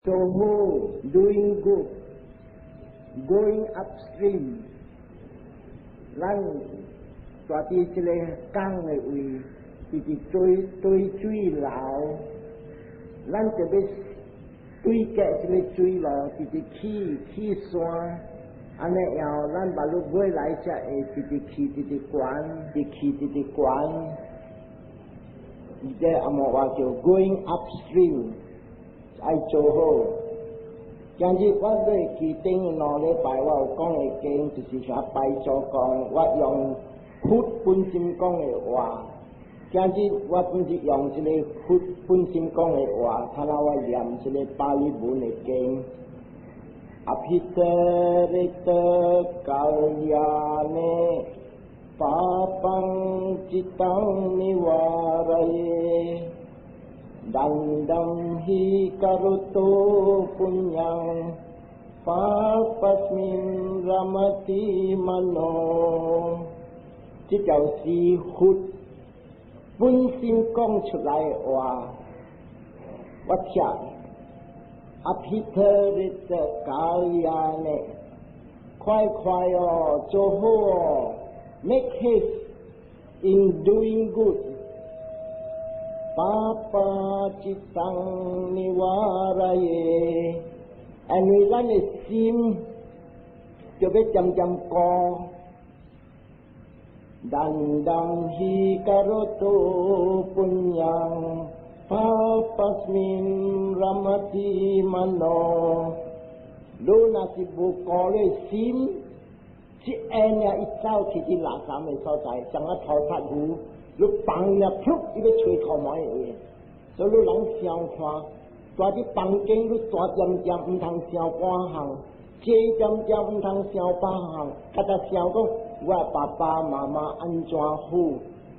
做好 doing good, going upstream，咱蹛佇這个江的位，直直對對水流，咱就欲對過這个水路，直直起起山，按呢樣咱目睭尾來才會直直去直直懸，直去直直懸。而這紅毛話叫 going upstream，愛做好。今日我欲記頂2禮拜我有講的經，就是啥拜祖講，我用佛本身講的話。今日我本是用這個佛本身講的話，睇下我念這個巴利文的經。Abhitarita kalyane papaṃ cittaṃ nivāraye daṇḍaṃ hi karoto puññaṃ pāpasmiṃ rāmati mano。這就是佛本身講出來的話，我聽。Abhitarita kalyane，快快哦，做好哦，make haste in doing good。Pāpaṃ cittaṃ nivāraye，因為咱的心就欲漸漸顧。Daṇḍaṃ hi karoto puññaṃ pāpasmiṃ rāmati mano。你若是無顧你心，一下爾伊走去佇垃圾的所在，像啊塗漆糊，你放了噗，伊欲揣塗毛的位。所以你人想看，蹛佇房間你大點點，毋通想半項，細點點毋通想百項，較才想講我爸爸媽媽按怎好，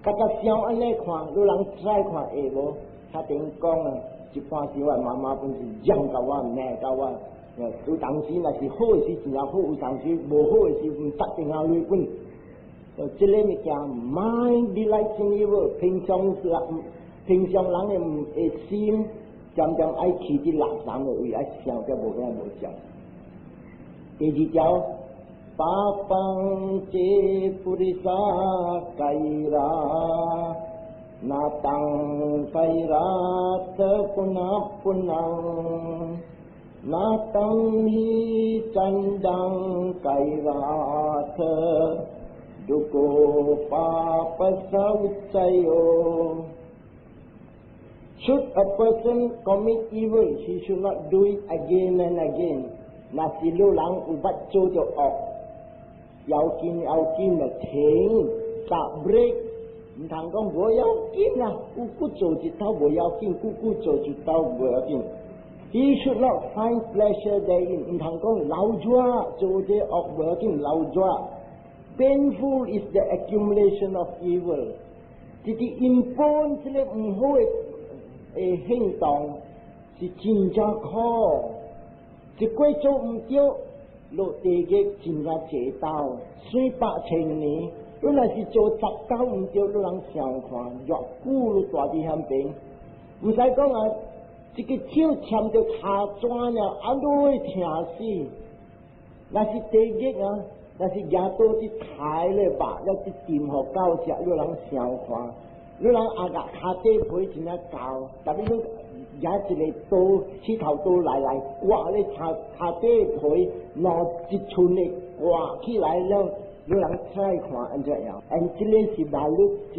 較才想按呢看，你人再看會無？他頂講啊，一般時我媽媽本是厭甲我，罵甲我。有當時若是好的時真正好，有當時無好的時，毋搭電話來本。這个物件，mind delights in evil，平常人平常人的的心，漸漸愛去佇垃圾的位，愛想才無影無像。第二條，Pāpaṃ ce purisā kairā na taṃ kairātha punappunaṃ na taṃ hi caṇḍaṃ kairātha dukkho pāpassa viccayo. Should a person commit evil, he should not do it again and again. 若是你人有捌做著惡，要緊要緊就停，stop break，毋通講無要緊啦，久久做一兜無要緊，久久做一兜無要緊。He should not find pleasure therein，毋通講流熱做這惡無要緊，流熱。Painful is the accumulation of evil。這啲因本這個毋好的的行動是真正苦，一過做毋對，落地獄真正濟兜，算百千年。你若是做10兜毋對，你人想看，偌久你蹛佇遐邊，毋使講啊，一个手攕著跤磚了，啊，你會疼死。若是地獄啊，若是舉刀佇刣咧肉，了佇浸予狗食，你人想看。你人阿個跤底皮真正厚，特別你舉一个刀，剃頭刀來來割咧跤跤底皮，兩一寸的割起來了，你人再看按怎樣？按這个是馬路一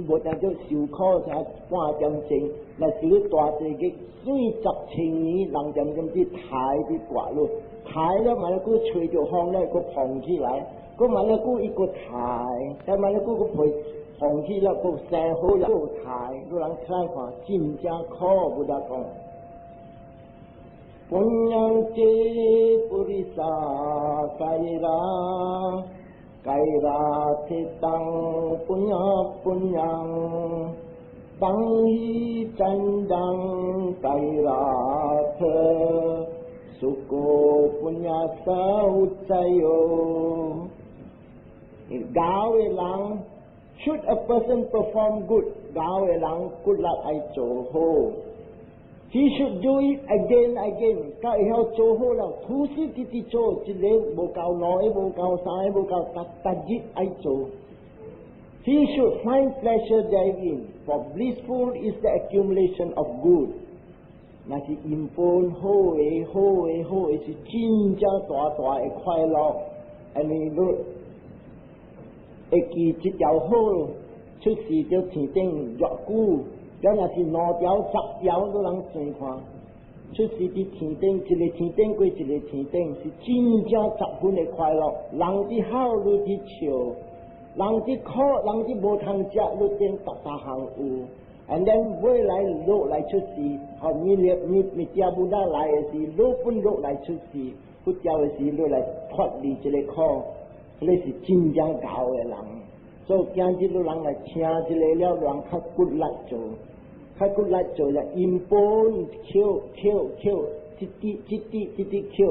無當做受苦才半點鐘，若是你蹛地獄四十千年，人漸漸佇刣佇割落，刣了嘛，閣吹著風咧，閣膨起來，閣嘛咧閣伊閣刣，再嘛咧閣閣皮膨起了，閣生好了，閣刣，你人再看真正苦，無得講。Puññaṃ ce purisā kairā kairāthitaṃ punappunaṃ taṃ hi caṇḍaṃ kairātha sukkho puññassa viccayo。𠢕的人，should a person perform good，𠢕的人骨力愛做好。He should do it again again，佮會曉做好了，持續直直做，一個無夠，兩個無夠，三個無夠，逐逐日愛做。He should find pleasure therein, for blissful is the accumulation of good。若是因本好的、好的、好的，是真正大大的快樂。因為你會記這條好，出世就天頂偌久，了若是兩條、10條都通算看。出世佇天頂，一个天頂過一个天頂，是真正十分的快樂。人佇哭，你佇笑；人佇苦，人佇無通食，你頂逐逐項有。And then 未來落來出世，後彌勒彌彌迦 Buddha 來的時，你本落來出世，佛教的時，你來脫離這个苦，彼個是真正𠢕的人。所以今日你人來聽這个了，人較骨力做，較骨力做就因本捡捡捡，一滴一滴一滴捡。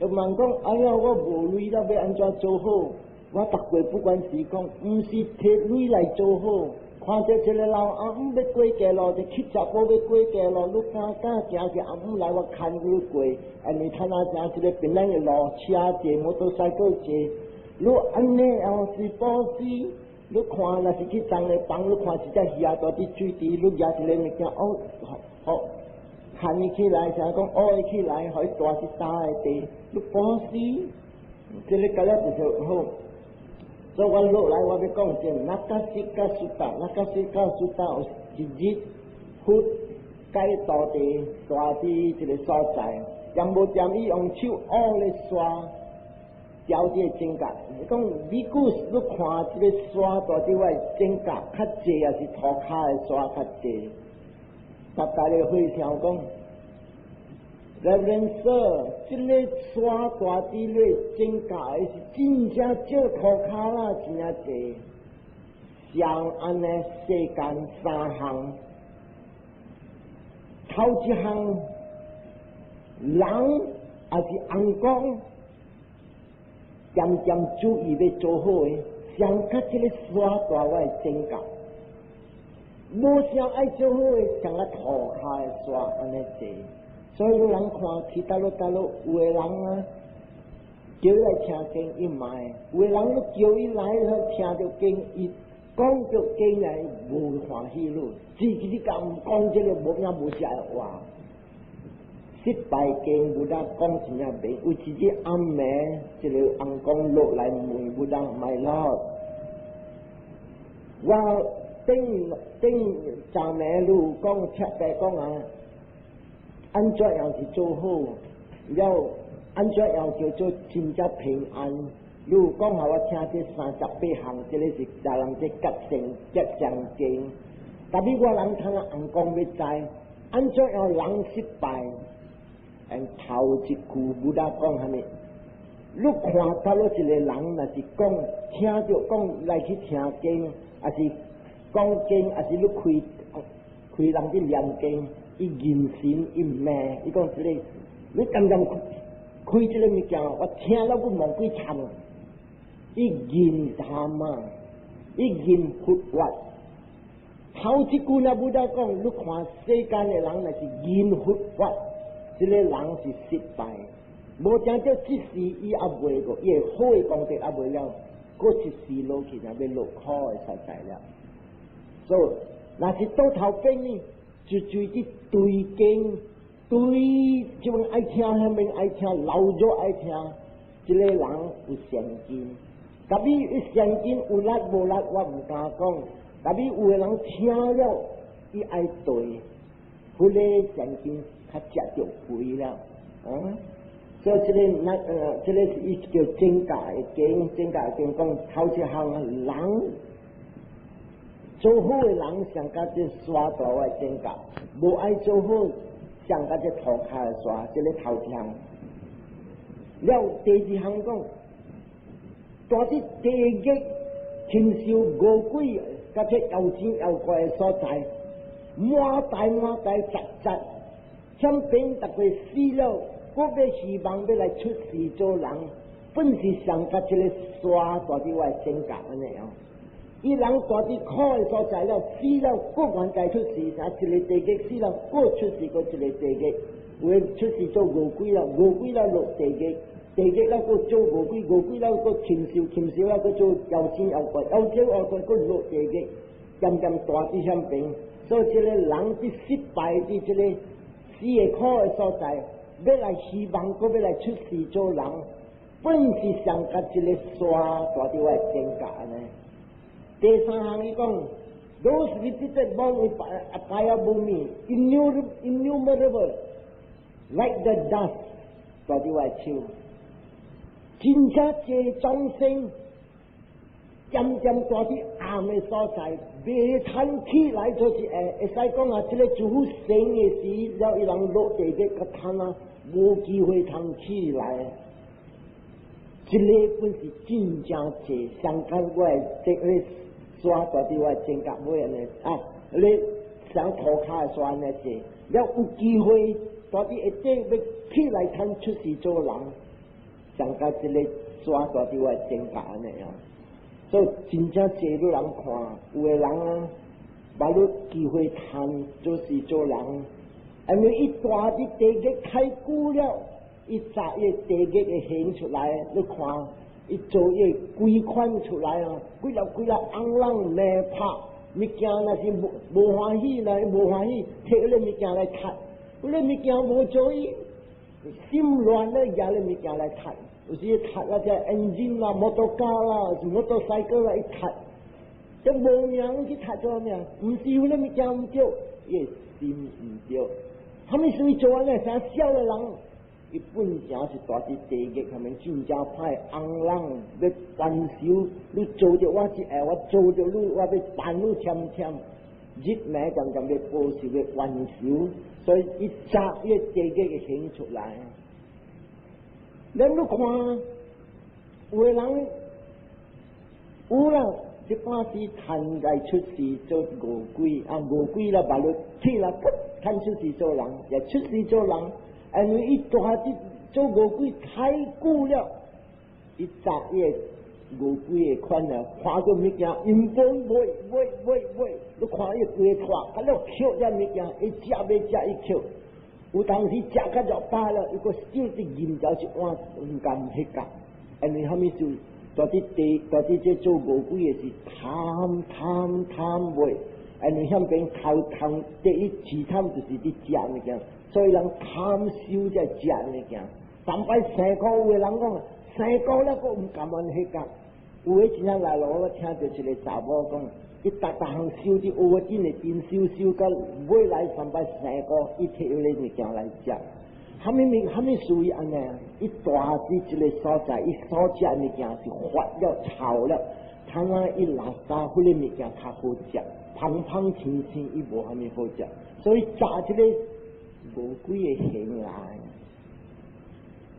就問講，哎呀，我無鐳了，欲按怎做好？我逐過不管是講，毋是提鐳來做好。看著一个老翁欲過街路，就乞食婆欲過街路，你敢敢行去翁母來，我牽你過。因為他那行一个平安的路，車濟，摩托車閣濟。你按呢樣是布施，你看若是去欉个房，你看一隻魚佇佇水池，你舉一个物件，哦，好，牽伊起來，啥講挖伊起來，予伊蹛佇焦的地，你布施，這个甲了就是好。所以我落來，我欲講這 Nakasika Sutta，Nakasika Sutta 有一日佛解徒弟蹛佇一个所在，踮無踮伊用手挖咧沙，調這個井蓋。伊講你古你看這个沙蹛佇我的井蓋較濟，抑是塗跤的沙較濟？逐家咧回想講，Reverend Sir，這个沙蹛佇你井蓋是真正少塗跤啦，真正濟。像按呢世間三項，頭一項人抑是尪公，漸漸注意欲做好的，上較這个沙蹛我的井蓋，無啥愛做好的，像較塗跤的沙按呢濟。所以有人看去佗落佗落，有的人啊，叫伊來聽經伊嘛會；有的人你叫伊來聽著經，伊講著經來無歡喜囉，自己你講講這个無影無啥的話。失敗經 Buddha 講真正明，有一日暗暝，一个尪公落來問 Buddha，My Lord，我頂頂昨暝你有講特別講啊，按怎樣是做好，了按怎樣叫做真正平安？你有講予我聽這38項，這个是教人這結成結上經。特別我人聽尪公欲知，按怎樣人失敗？嗯，頭一句 Buddha 講啥物？你看到了一個人，若是講聽著講來去聽經，抑是講經，抑是你開開人佇念經，伊認神伊罵，伊講這個，你剛剛開這個物件，我聽了閣毛幾慘。伊認貪啊，伊認佛法。頭一句若 Buddha 講，你看世間的人若是認佛法，這个人是失敗。無聽著這世伊猶未過，伊會好的功德猶未了，閣一世落去，若欲落苦的所在了。所以，若是倒頭變呢，就就佇對經對，這種愛聽，彼邊愛聽，老咗愛聽，這个人有善根。特別善根有力無力，我毋敢講。特別有的人聽了，伊愛對，彼个善根較食著肥了，啊！所以這个那這个是伊叫井蓋的經，井蓋的經講頭一項人做好的人上佮這沙蹛的井蓋，無愛做好上佮這塗跤的沙，這个頭一項。了第二項講，蹛佇地獄禽獸餓鬼，佮這妖精妖怪的所在，滿大滿大雜雜，欠病逐個死了，閣欲希望欲來出世做人，本是上佮這个沙蹛佇我的井蓋按呢樣。伊人蹛佇苦的所在了，死了，閣還再出世，啊，一个地獄死了，閣出世閣一个地獄，有的出世做餓鬼了，餓鬼了落地獄，地獄了閣做餓鬼，餓鬼了閣禽獸，禽獸了閣做妖精妖怪，妖精妖怪閣落地獄，漸漸蹛佇遐邊。所以這个人佇失敗佇這個死的苦的所在，欲來希望，閣欲來出世做人，本是上佮一个沙蹛佇我的肩胛按呢。第三項伊講，those repeated born in apaya bhumi, innumerable, like the dust，蹛佇我的手，真正濟眾生，漸漸蹛佇暗的所在，袂通起來，就是會使講啊，這个師父生的時，了伊人落地獄較貪啊，無機會通起來。這个本是真正濟，相較我的這个沙蹛佇我的肩胛尾按呢啊，你像塗跤的沙按呢濟，了有機會蹛佇下底欲起來通出世做人，相較這个沙蹛佇我的肩胛按呢啊，所以真正濟你人看，有的人啊，無你機會通做事做人，因為伊蹛佇地獄太久了，伊紮伊地獄的形出來，你看。伊做伊規款出來啊，幾粒幾粒紅人命拍物件，若是無無歡喜呢，無歡喜，摕彼个物件來踢，彼个物件無做伊心亂咧，舉彼个物件來踢，有時踢啊這 engine 啦、摩托車啦、摩托賽車啦，伊踢，這無名去踢做咩？毋是彼个物件毋對，伊心毋對。啥物事做按呢？啥痟的人？伊本正是蹛佇地獄下面真正歹尪人欲還仇，你做著我一下，我做著你，我欲辦你忝忝，日暝漸漸欲報仇欲還仇，所以伊紮伊地獄的形出來。咱你看，有的人有啦，這擺時趁來出世做餓鬼啊，餓鬼啦，把你起來，趁出世做人，也出世做人。因為伊蹛佇做餓鬼太久了，伊紮伊個餓鬼的款啊，看到物件，原本袂袂袂袂，你看伊規個拖，甲了抾這物件，伊食欲食伊抾，有當時食較就飽了，伊閣少佇飲著一碗毋甘彼個，因為啥物事？蹛佇地，蹛佇這做餓鬼的是貪貪貪袂，因為遐邊頭貪第一自貪就是佇食物件。所以人貪收這食物件，三擺生苦有的人講，生苦了閣毋甘願彼個，有的真正來咯，我聽著一个查某講，伊逐逐項收佇烏頂的邊收收到尾來三擺生苦，伊摕彼个物件來食。啥物物啥物事伊按呢？伊蹛佇一个所在，伊所食物件是發了臭了，通啊伊垃圾彼个物件較好食，芳芳清清伊無啥物好食，所以紮這个餓鬼的形來。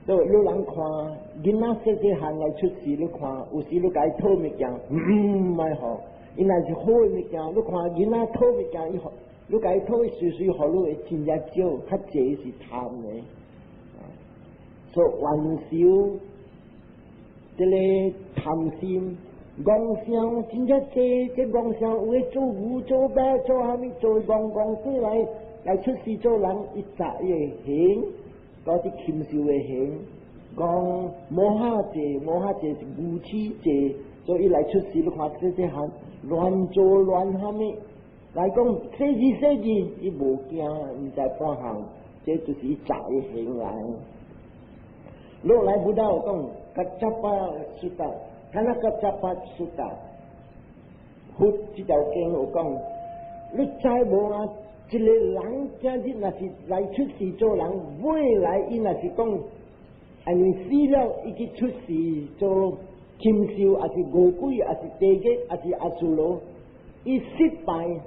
所以你人看囡仔細細漢來出世，你看有時你共伊討物件，毋愛予，伊若是好的物件，你看囡仔討物件，伊予你共伊討，伊隨隨予你會真正少，較濟是貪的。所以還仇，這个貪心，戇相真正濟，這戇相有的做牛做馬做啥物做戇戇過來來出世做人，伊紮伊的形，蹛佇禽獸的形，講摩哈濟，摩哈濟是愚癡濟，所以伊來出世，你看細細漢亂做亂啥物，來講細字細字，伊無驚，毋知半項，這就是伊紮的形來。落來不到講，Kaccapa Sutta，敢若 Kaccapa Sutta，佛這條經有講，你知無啊？一個人今日若是來出世做人，未來伊若是講，因為死了，伊去出世做禽獸，抑是餓鬼，抑是地獄，抑是阿修羅，伊失敗，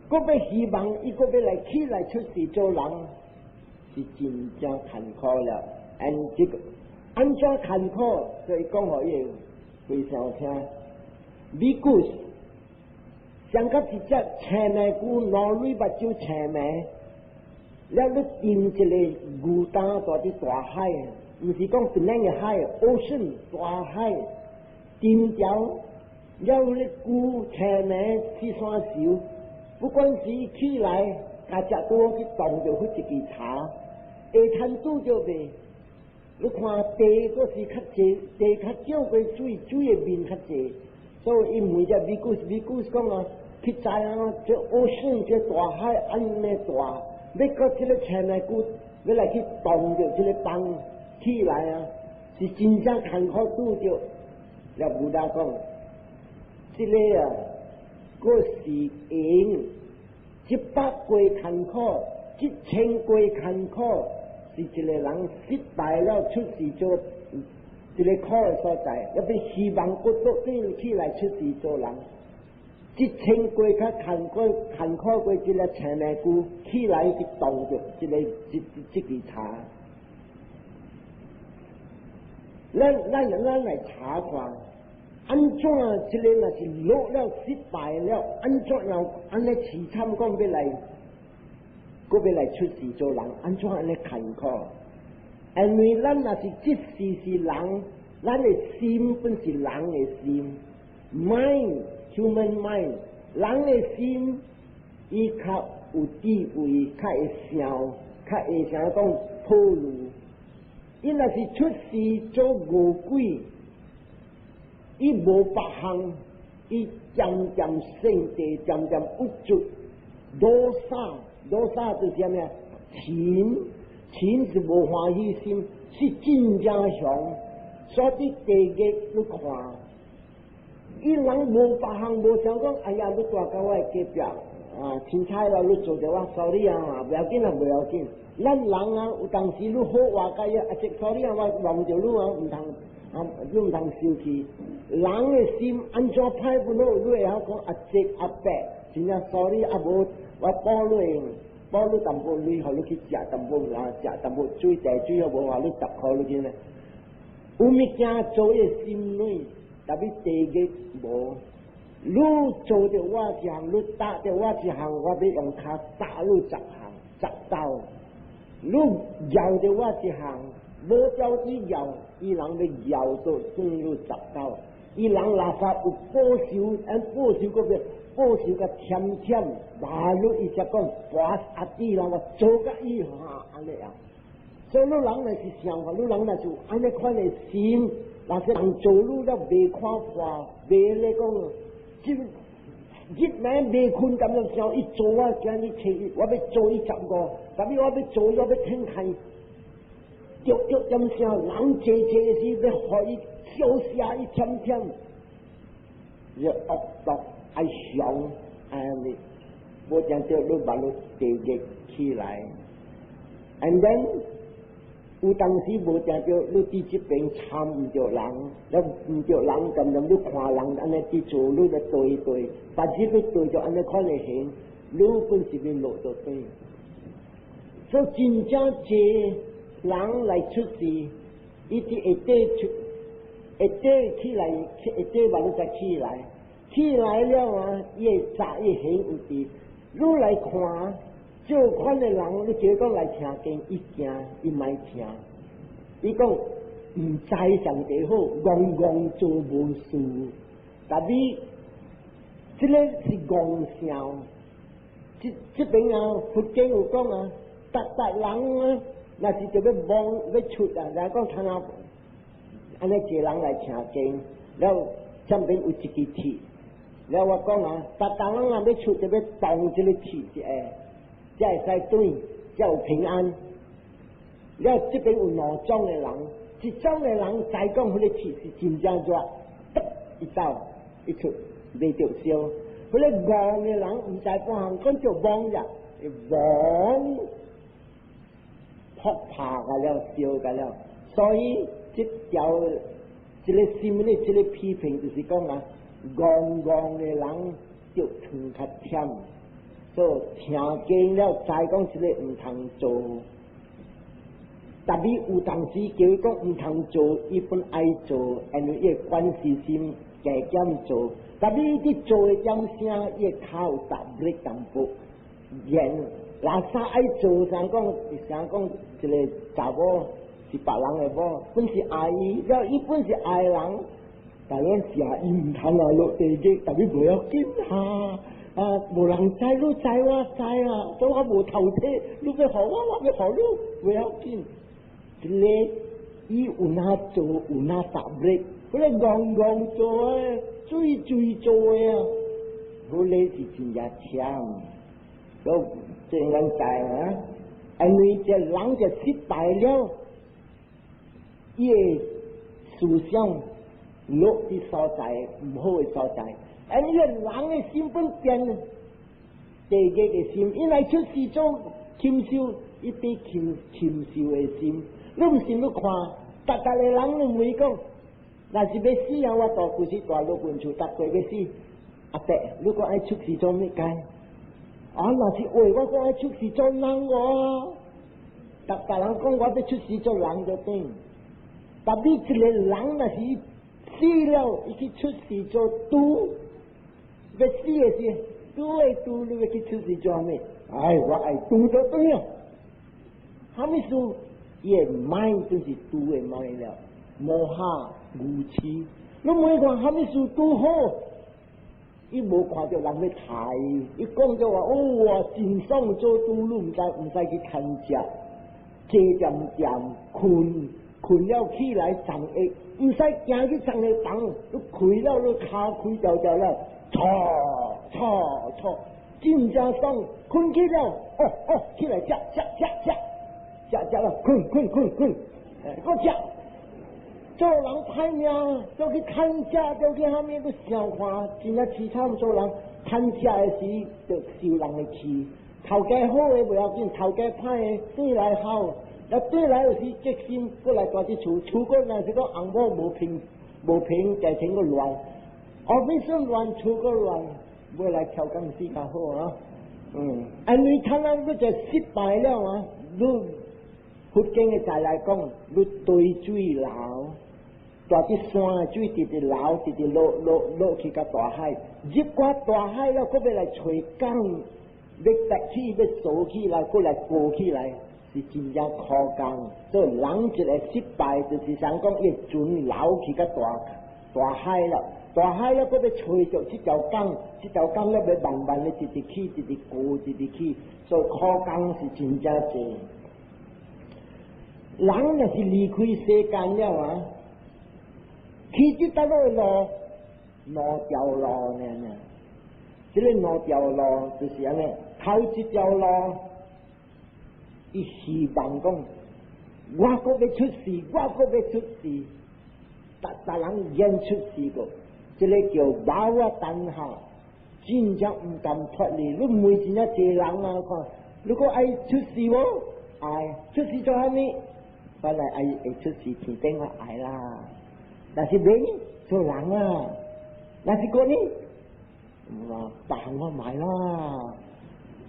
閣欲希望，伊閣欲來起來出世做人，是真正艱苦了。按這個按怎艱苦？所以講予伊和尚聽，Bhikkhus 像佮一隻青暝龜，兩蕊目睭青暝，了你沉一个牛擔蹛佇大海，毋是講檳榔的海，ocean 大海，沉掉，了咧龜青暝去山泅，不管是起來，共食多去動著彼一支柴，會通拄著袂？你看地閣是較濟，地較少過水，水的面較濟，所以伊問這比丘，比丘講啊，去知影這 ocean 這大海按呢大，欲閣這個青暝龜欲來去動著這個枋起來啊，是真正艱苦拄著。了 Buddha 講，這個啊，閣是用100過艱苦，1000過艱苦，是一個人失敗了出世做一個苦的所在，欲希望閣倒轉起來出世做人，1000過較艱苦艱苦過這個青暝龜起來去動著這個這支柴。咱來查看，按怎這個若是落了失敗了，按怎樣按呢淒慘講欲來，閣欲來出世做人，按怎按呢艱苦？因為咱若是這世是人，咱的心本是人的心，mind human mind，人的心伊較有智慧，較會想，較會想講考慮。伊若是出世做餓鬼，伊無別項，伊漸漸性地，漸漸鬱卒，dosa，dosa 就是啥物啊？嗔，嗔是無歡喜心，是真正強。所以地獄你看，伊人無別項，無想講，哎呀，你蹛佇我的隔壁啊，凊彩啦，你做著我 sorry 啊，無要緊啊，無要緊。咱人啊，有當時你好話共伊，啊，這 sorry 啊，我弄著你啊，毋通啊，你毋通生氣。人的心按怎歹不好，你會曉講阿叔阿伯，真正 sorry 啊，無我補你，補你淡薄鐳，予你去食淡薄啊，食淡薄水，茶水予無予你10箍你去呢。有物件做伊心軟，但欲地獄無。你做著我一項，你打著我一項，我欲用跤打你十項十刀。你咬著我一項，無標準咬，伊人欲咬到轉你十刀。伊人垃圾有報仇，按報仇閣欲報仇共添添，馬路伊才講跋阿弟啦，我做共伊哈按呢啊。所以你人若是想法，你人若是有按呢款的心，若是人做你了袂看破，袂咧講，這日暝袂睏咁樣想，伊做我今日找伊，我欲做伊15，但欲我欲做，我欲聽看，著著點聲，人濟濟時欲予伊燒聲，伊忝忝，你惡毒愛常按呢，無定著你把你地獄起來，and then 有當時無定著你佇這邊參毋著人，了毋著人，咁樣你看人按呢佇做，你就對對，別日你對著按呢款的形，你本是欲落倒轉。所以真正濟人來出世，伊佇下底出，下底起來，下底嘛你才起來，起來了啊，伊會雜伊形有佇，你來看。這款的人，你叫伊講來聽經，伊驚，伊莫聽。伊講毋知上帝好，戇戇做無事。但欲這個是戇想。這這邊啊，佛經有講啊，逐逐人啊，若是著欲望欲出啊，來講聽啊，按呢濟人來聽經，了這邊有一支鐵，了我講啊，逐逐人啊欲出著欲動這個鐵一下，才會使轉，才有平安。了這邊有兩種的人，一種的人知講彼個鐵是真正熱，一走一出袂著燒。彼個戇的人毋知半項，講著戇呀，戇撲拍個了，燒個了。所以這條這個心理，這個批評就是講啊，戇戇的人就糖較忝，所以聽經了知講這個毋通做。但欲有當時叫伊講毋通做，伊本愛做，因為伊的關係心加減做。但欲伊佇做的點聲，伊的跤有踏力淡薄，然垃圾愛做，啥講？啥講？一個查某是別人的某，本是愛伊，了伊本是愛人，但咱食伊毋通啊落地獄，特別袂要緊哈。啊，無人知，你知我知啊，所以我無頭體，你欲予我，我欲予你，袂要緊。這個伊有哪做，有哪特別，彼個戇戇做的，水水做的啊，彼個是真正忝。都正咱知啊，因為這人就失敗了，伊的思想落佇所在，毋好的所在。因為人的心本變地獄的心，伊來出世做禽獸，伊變禽獸的心。你毋信你看，逐逐個人攏問講，若是欲死啊！我大舊時蹛落阮厝，逐個欲死。阿伯，你講愛出世做咩解？啊，若是話我講愛出世做人我，逐逐人講我欲出世做人就對。但你一個人若是死了，伊去出世做豬，欲死的時，豬的豬，你欲去出世做啥物？哎，我愛豬就對了。啥物事？伊的 mind 就是豬的 mind 了，摩哈愚痴。你問看啥物事拄好？伊無看著人欲刣伊，伊講著話哦，我真爽做豬，你毋知毋使去牽食，坐恬恬睏睏了起來送藥，毋使行去送藥房，你開了你跤開條條了，錯錯錯，真正爽，睏起了，哦哦，起來食食食食食食了，睏睏睏睏，閣食。做人歹命，做去趁食，做去啥物都想看，真正淒慘。做人趁食的時就受人的氣，頭家好的袂要緊，頭家歹的轉來好，啊轉來有時激心，過來蹛佇厝，厝閣若是講翁某無平無平，家庭閣亂，office 亂，厝閣亂，欲來超工死較好啊。因為他咱你就失敗了啊！你佛經的在來講，你對水流。蹛佇山的水直直流，直直落落落去到大海，入過大海了，閣欲來揣港，欲凸起，欲掃起來，閣來過起來，是真正苦工。所以人一個失敗，就是想講伊船流去到大大海了，大海了，閣欲揣著這條港，這條港了欲慢慢的直直去，直直過，直直去，所以苦工是真正濟。人若是離開世間了啊！去這搭落路，兩條路呢呢？這個兩條路就是按呢，頭一條路，伊希望講，我閣欲出世，我閣欲出世，逐逐人願出世過，這個叫 bhava tanha，真正毋甘脫離。你問真正濟人啊，看，如果愛出世無？愛出世做啥物？本來愛會出世天頂我愛啦。但是免做人啊，若是講呢，別項我買啦。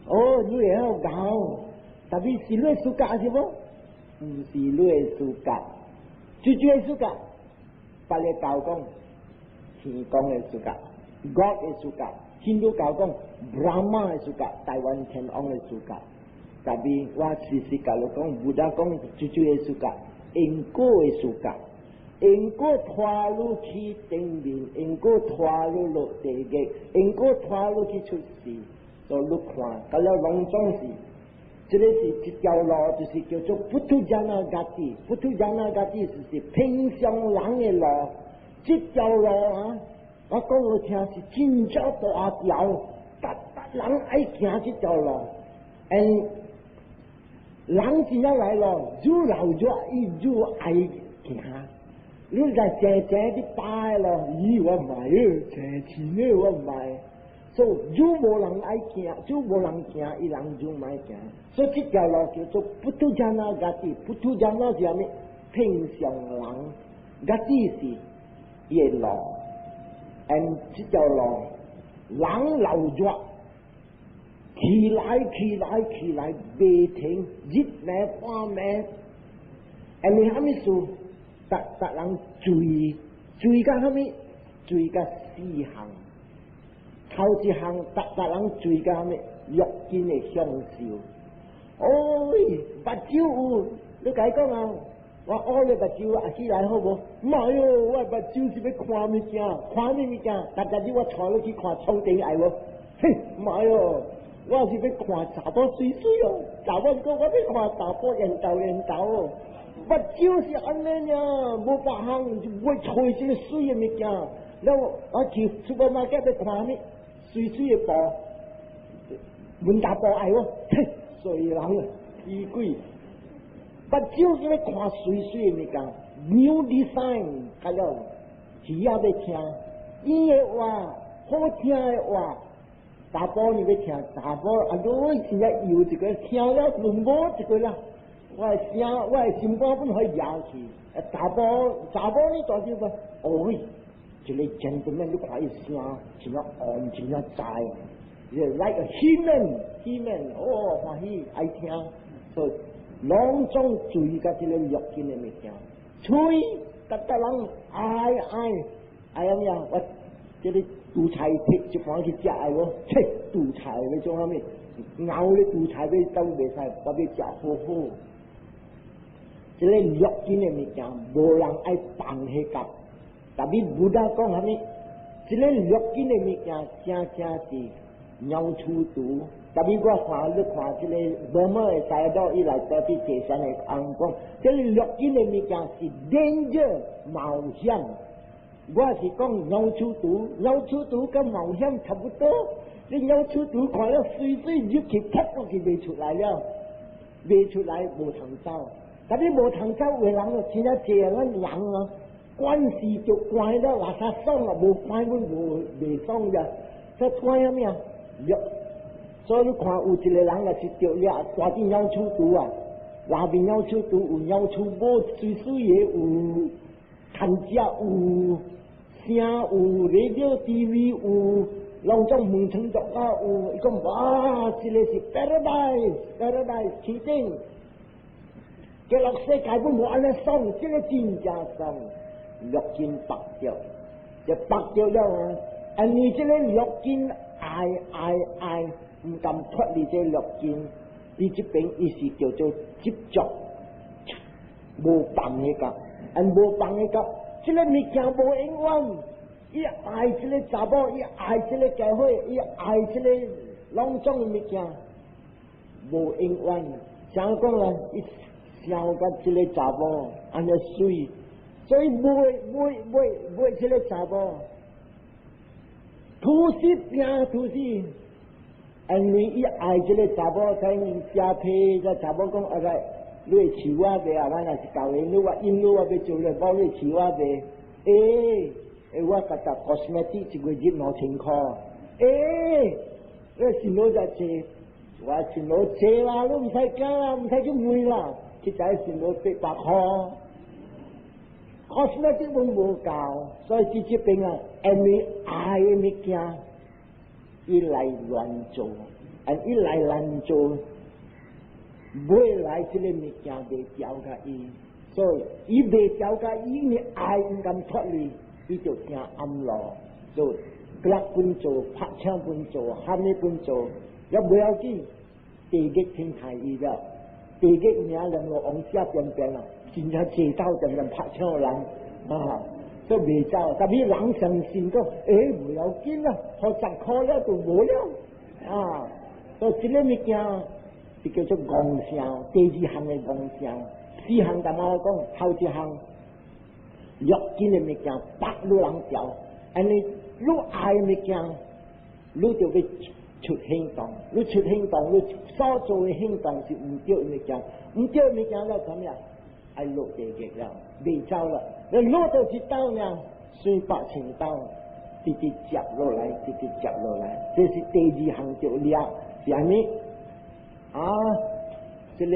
哦，你會曉𠢕，特別是你的 suka 是無？毋是你的 suka，最主的 suka，別个教講天公的 suka，God 的 suka，印度教講 Brahma 的 suka，大梵天王的 suka。特別我時時共你講，Buddha 講最主的 suka，因果的 suka。因果拖你去頂面，因果拖你落地獄，因果拖你去出世，所以你看，甲了攏總是，這個是一條路，就是叫做 puthujjana gati，puthujjana gati 就是平常人的路，這條路啊，我講你聽是真正大條，逐逐人愛行這條路，嗯，人真正來咯，愈老愈伊愈愛行。你來正正佇擺咯，咦，我毋愛，正錢的我毋愛，所以愈無人愛行，愈無人行，伊人愈毋愛行。所以這條路叫做 puthujjana gati，puthujjana 是啥物？平常人，gati 是伊的路，and 這條路人老熱，起來起來起來，袂停，日暝半暝，and 你啥物事？逐逐人追追到啥物？追到四項，頭一項，逐逐人追到啥物？欲境的享受。哦，目睭有，你共伊講啊，我烏你目睭合起來好無？毋係哦，我目睭是欲看物件，看啥物件？逐日我帶你去看窗頂愛無？嘿，毋係哦，我是欲看查某媠媠哦，查某講我欲看查埔緣投緣投哦。目睭是按呢爾，無別項，就欲揣這個媠的物件。了我去 supermarket 欲看啥物？媠媠的布，文達布愛無？嘿，衰人啊，死鬼！目睭是欲看媠媠的物件，new design，較了耳仔欲聽，伊的話好聽的話，查埔你欲聽，查埔啊，你真正有一個聽了就無一個啦。我的聲，我的心肝本可以搖去。查埔查埔你大叫個，哦，一個 gentleman 你看伊聲，真正旺，真正在，like a human，human，哦，歡喜愛聽，所以攏總注意佮這个六根的物件，喙逐逐人愛愛愛按怎？我這个煮菜摕一盤去食愛無？切，煮菜欲創啥物？𠢕咧煮菜欲走袂使，我欲食好好。這个六根的物件，無人愛放彼角。但是 Buddha 講啥物？這个六根的物件，正正是鳥鼠毒。但是我看你看這个無麼的材料，伊內底佇坐山的翁講，這个六根的物件是 danger 冒險。我是講鳥鼠毒，鳥鼠毒佮冒險差不多。你鳥鼠毒看了媠媠入去，噗落去袂出來了，袂出來無通走。但是無通走的人哦，真正濟啊！咱人啊，關係就關了，垃圾爽啊，無關阮無袂爽呀。這關啥物啊？所以你看有一個人若是著掠大隻鳥鼠毒啊，內面鳥鼠毒有鳥鼠母，媠媠的有趁食有聲有 radio TV 有，攏總門窗作啊有，伊講哇，這个是 paradise，paradise 天頂，極樂世界本無按呢爽，這个真正爽，六根縛著，就縛著了啊！因為這个六根愛愛愛，毋甘脫離這六根，佇這邊伊是叫做執着，無放彼個，按無放彼個，這个物件無永遠，伊愛這个查某，伊愛這个家伙，伊愛這个攏總的物件，無永遠。怎講呢？伊想佮這个查某按呢媠，所以買買買買這个查某，吐死拚吐死。因為伊愛這个查某，才食皮，這查某講啊個，你會飼我袂啊？我若是舊年，你我因你我欲做咧，某你飼我袂？欸，欸，我家己 cosmetic 一個月2000箍。欸，你辛勞遮濟，我辛勞濟啦，你毋使驚啦，毋使去問啦，去知辛勞800箍。cosmetic 攏無夠，所以佇這邊啊，因為愛的物件，伊來亂做，啊，伊來亂做，未來這个物件袂調共伊，所以伊袂調共伊，因為愛毋甘脫離，伊就行暗路，做掠本做，拍槍本做，蝦米本做，也無要緊，地獄天害伊了，地獄名兩個王寫邊邊啊，真正濟走定定拍槍的人啊，都袂走，但是人相信講，欸，無要緊啦，予10箍了就無了，啊，所以這个物件是叫做戇想，第二項的戇想，四項淡仔講，頭一項六根的物件縛予人著，按呢你愛的物件，你就欲出行動，你出行動，你所做的行動是毋對的物件，毋對的物件了怎麼樣？愛落地獄了，袂走了。你落到一道呢，水百千道，直直接落來，直直接落來，這是第二項就掠，是按呢？啊，這个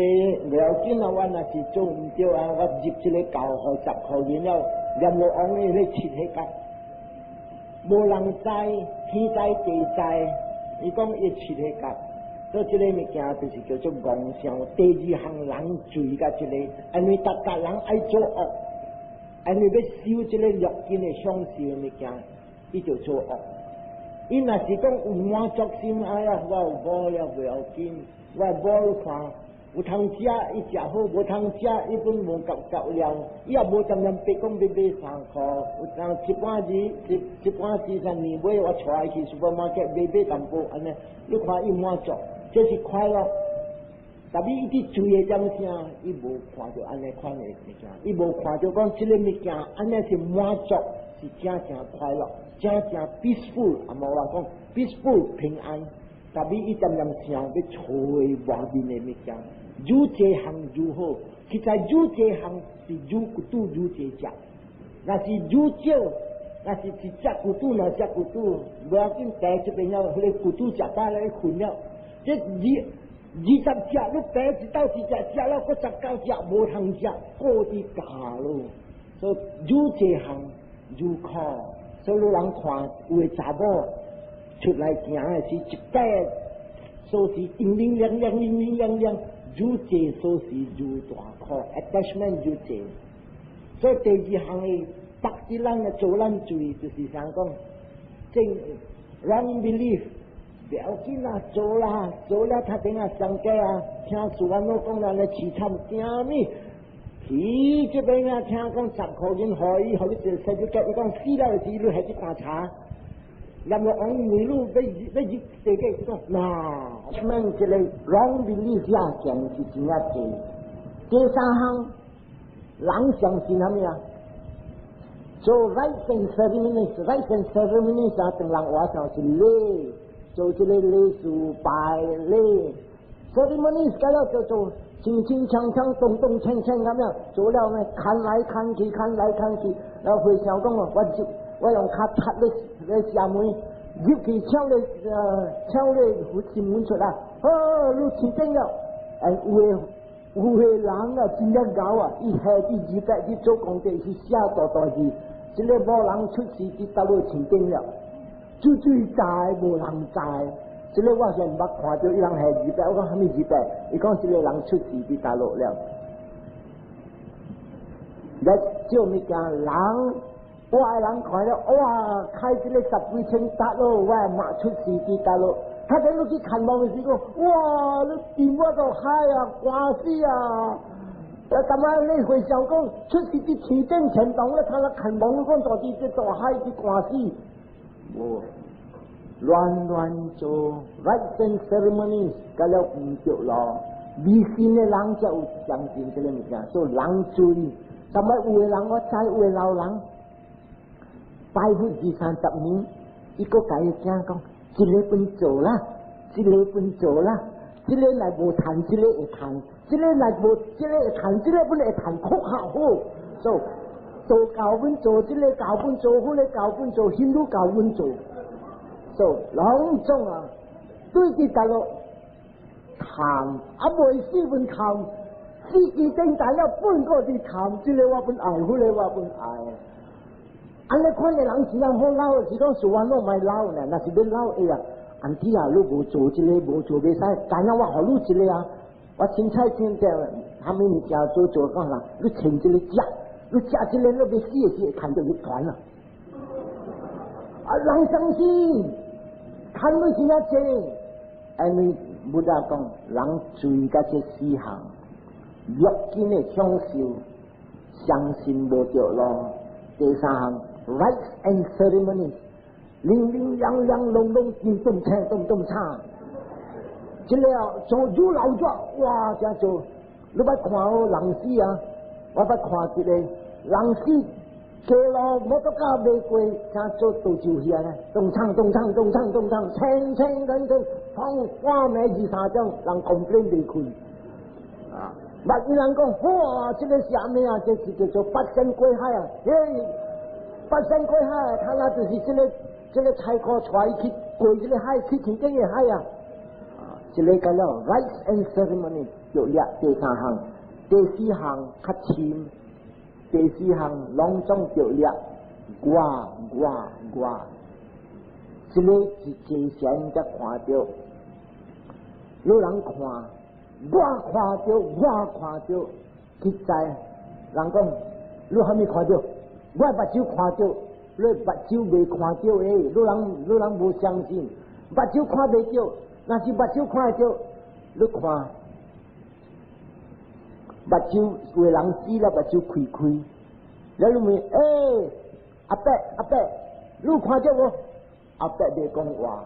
無要緊啊，我若是做毋對啊，我入這个教予10箍銀了，閻羅王的咧七彼角，無人知，天知地知，伊講伊七彼角。所以這个物件就是叫做戇想。第二項人罪佮這个，因為逐逐人愛做惡，因為欲修這个六根的享受的物件，伊就做惡。伊若是講有滿足心，哎呀，我有某了袂要緊，我某看有通食伊食好，無通食伊本無夠夠了，伊也無恬恬白講欲買衫褲。有當一半時一一半時三年尾，我帶伊去 supermarket 買買淡薄按呢，你看伊滿足，這是快樂。但是伊佇追的點聲，伊無看著按呢款的物件，伊無看著講這个物件按呢是滿足，是真正快樂，真正 peaceful，啊無話講 peaceful 平安。但是伊恬恬想欲揣外面的物件，愈濟項愈好。其實愈濟項是愈骨拄愈濟食，若是愈少，若是一隻骨拄兩隻骨拄，無要緊，第這邊了，彼个骨拄食飽咧睏了，這二二十隻你爬一斗一隻，食了閣19隻無通食，過佇教咯。所以愈濟項愈苦，所以你人看有的查某出來行的是一擺鎖匙叮叮亮亮叮叮亮亮，愈濟鎖匙愈大苦，attachment 愈濟。所以第二項的縛佇咱的做咱罪，就是啥講？正 wrong belief。不要緊啦，做啦，做了較頂啊上街啊，聽師安怎講咱咧凄慘驚咩？去這邊啊，聽講10箍銀予伊，予你一個 certificate，伊講死了時你還去觀察。任何往迷路欲欲入地個，伊講那，什麼這個 wrong belief 啊，講是真正濟。第三項，人相信啥物啊？做 rites and ceremonies，rites and ceremonies 啊，當人話上是禮。做這个禮數拜禮，ceremonies 改了就做輕輕鏘鏘、咚咚鏘鏘咁樣，做了呢，看來看去，看來看去，然後回想講哦，我就我用跤踢咧咧邪門入去搶咧搶咧佛心門出來，哦，你起定了，哎，有的有的人啊，真正𠢕啊，伊下佇200去做功德，去寫大大字，這个某人出世佇倒落天頂了。水水知無人知，這个我先毋捌看著伊人下二百，我講啥物二百？伊講這个人出世佇大陸了。來這物件人，我的人看了，哇！開這个十幾千塔咯，我的媽出世佇大陸。他等你去看望的時候，哇！你掂我到海啊，寒死啊！啊，感覺你回想講出世佇天頂天堂咧，他來看望你講大佇這大海佇寒死，無。亂亂做 rites and ceremonies，甲了毋著咯。迷信的人才有相信這个物件，所以人追。什麼有的人我知，有的老人拜佛二三十年，伊閣共伊囝講：這个本做啦，這个本做啦，這个若無趁，這个會趁；這个若無，這个會趁，這个本會趁，較較好。做道教本做這个，教本做，彼个教本做，印度教本做。做攏總啊，對佇大陸貪啊，未死本貪，死機頂大了本閣佇貪，這个我本愛，彼个我本愛。按呢款的人是人好老，是講事完攏莫老呢，若是欲老會啊，auntie 啊，你無做這个，無做袂使，但係我予你一个啊，我凊彩凊彩，啥物物件做做講啥，你穿這个食，你食這个，你欲死的時會牽著入團啊！啊，人相信，牽你真正濟，因為佛陀講，人追甲這四項，欲境的享受，相信無著路。第三項，rites and ceremonies，零零兩兩攏攏叮咚鏘咚咚鏘，這个做愈老咗，哇！這做，你捌看好人死啊？我捌看一個人死，街路摩托車袂過，才做倒酒遐咧，咚鏘咚鏘咚鏘咚鏘，清清清清，放半暝2、3點，人 complain 袂開。啊！捌有人講，哇！這个啥物啊？這是叫做八仙過海啊！嘿，八仙過海，他那就是這個菜褲帶伊去過這个海，去天頂的海啊！啊，這个叫做 rites and ceremony，就掠第三項，第四項較深，第四項攏總著掠我我我，這个是真賢才看著，有人看。我看著，我看著，實在人講，你啥物看著？我目睭看著，你目睭未看著的，你人無相信，目睭看袂著，若是目睭看著，你看，目睭有人死了，目睭開開，了你問，欸，阿伯阿伯，你有看著無？阿伯袂講話，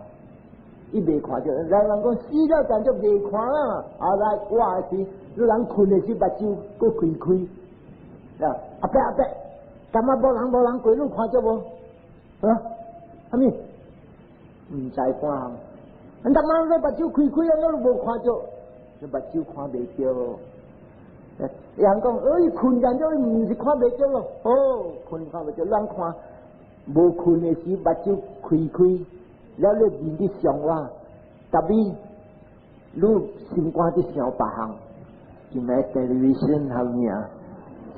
伊袂看著。人人講死了就袂看啦。啊來，我是，你人睏的時目睭閣開開。啊，阿伯阿伯，感覺無人無人過，你看著無？啊？啥物？毋知看。你他媽你目睭開開啊，你都無看著，你目睭看袂著。人講，哎，睏人咗，毋是看袂著咯。哦，睏看袂著，咱看無睏的時，目睭開開，了你面佇想我，特別你心肝佇想別項，今日 television 後面，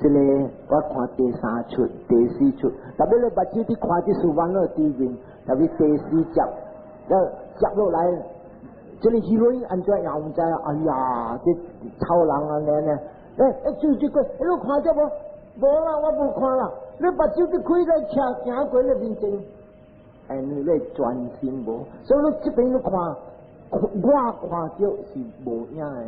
這個我看第三齣、第四齣，特別你目睭佇看這書完了對面，特別第四集，了接落來，這個 heroine 按怎樣毋知？哎呀，這臭人按呢呢。欸欸，就這個，你看著無？無啦，我無看啦。你目睭佇開咧車行過你面前，欸，你咧專心無？所以你這邊你看，我看著是無影的。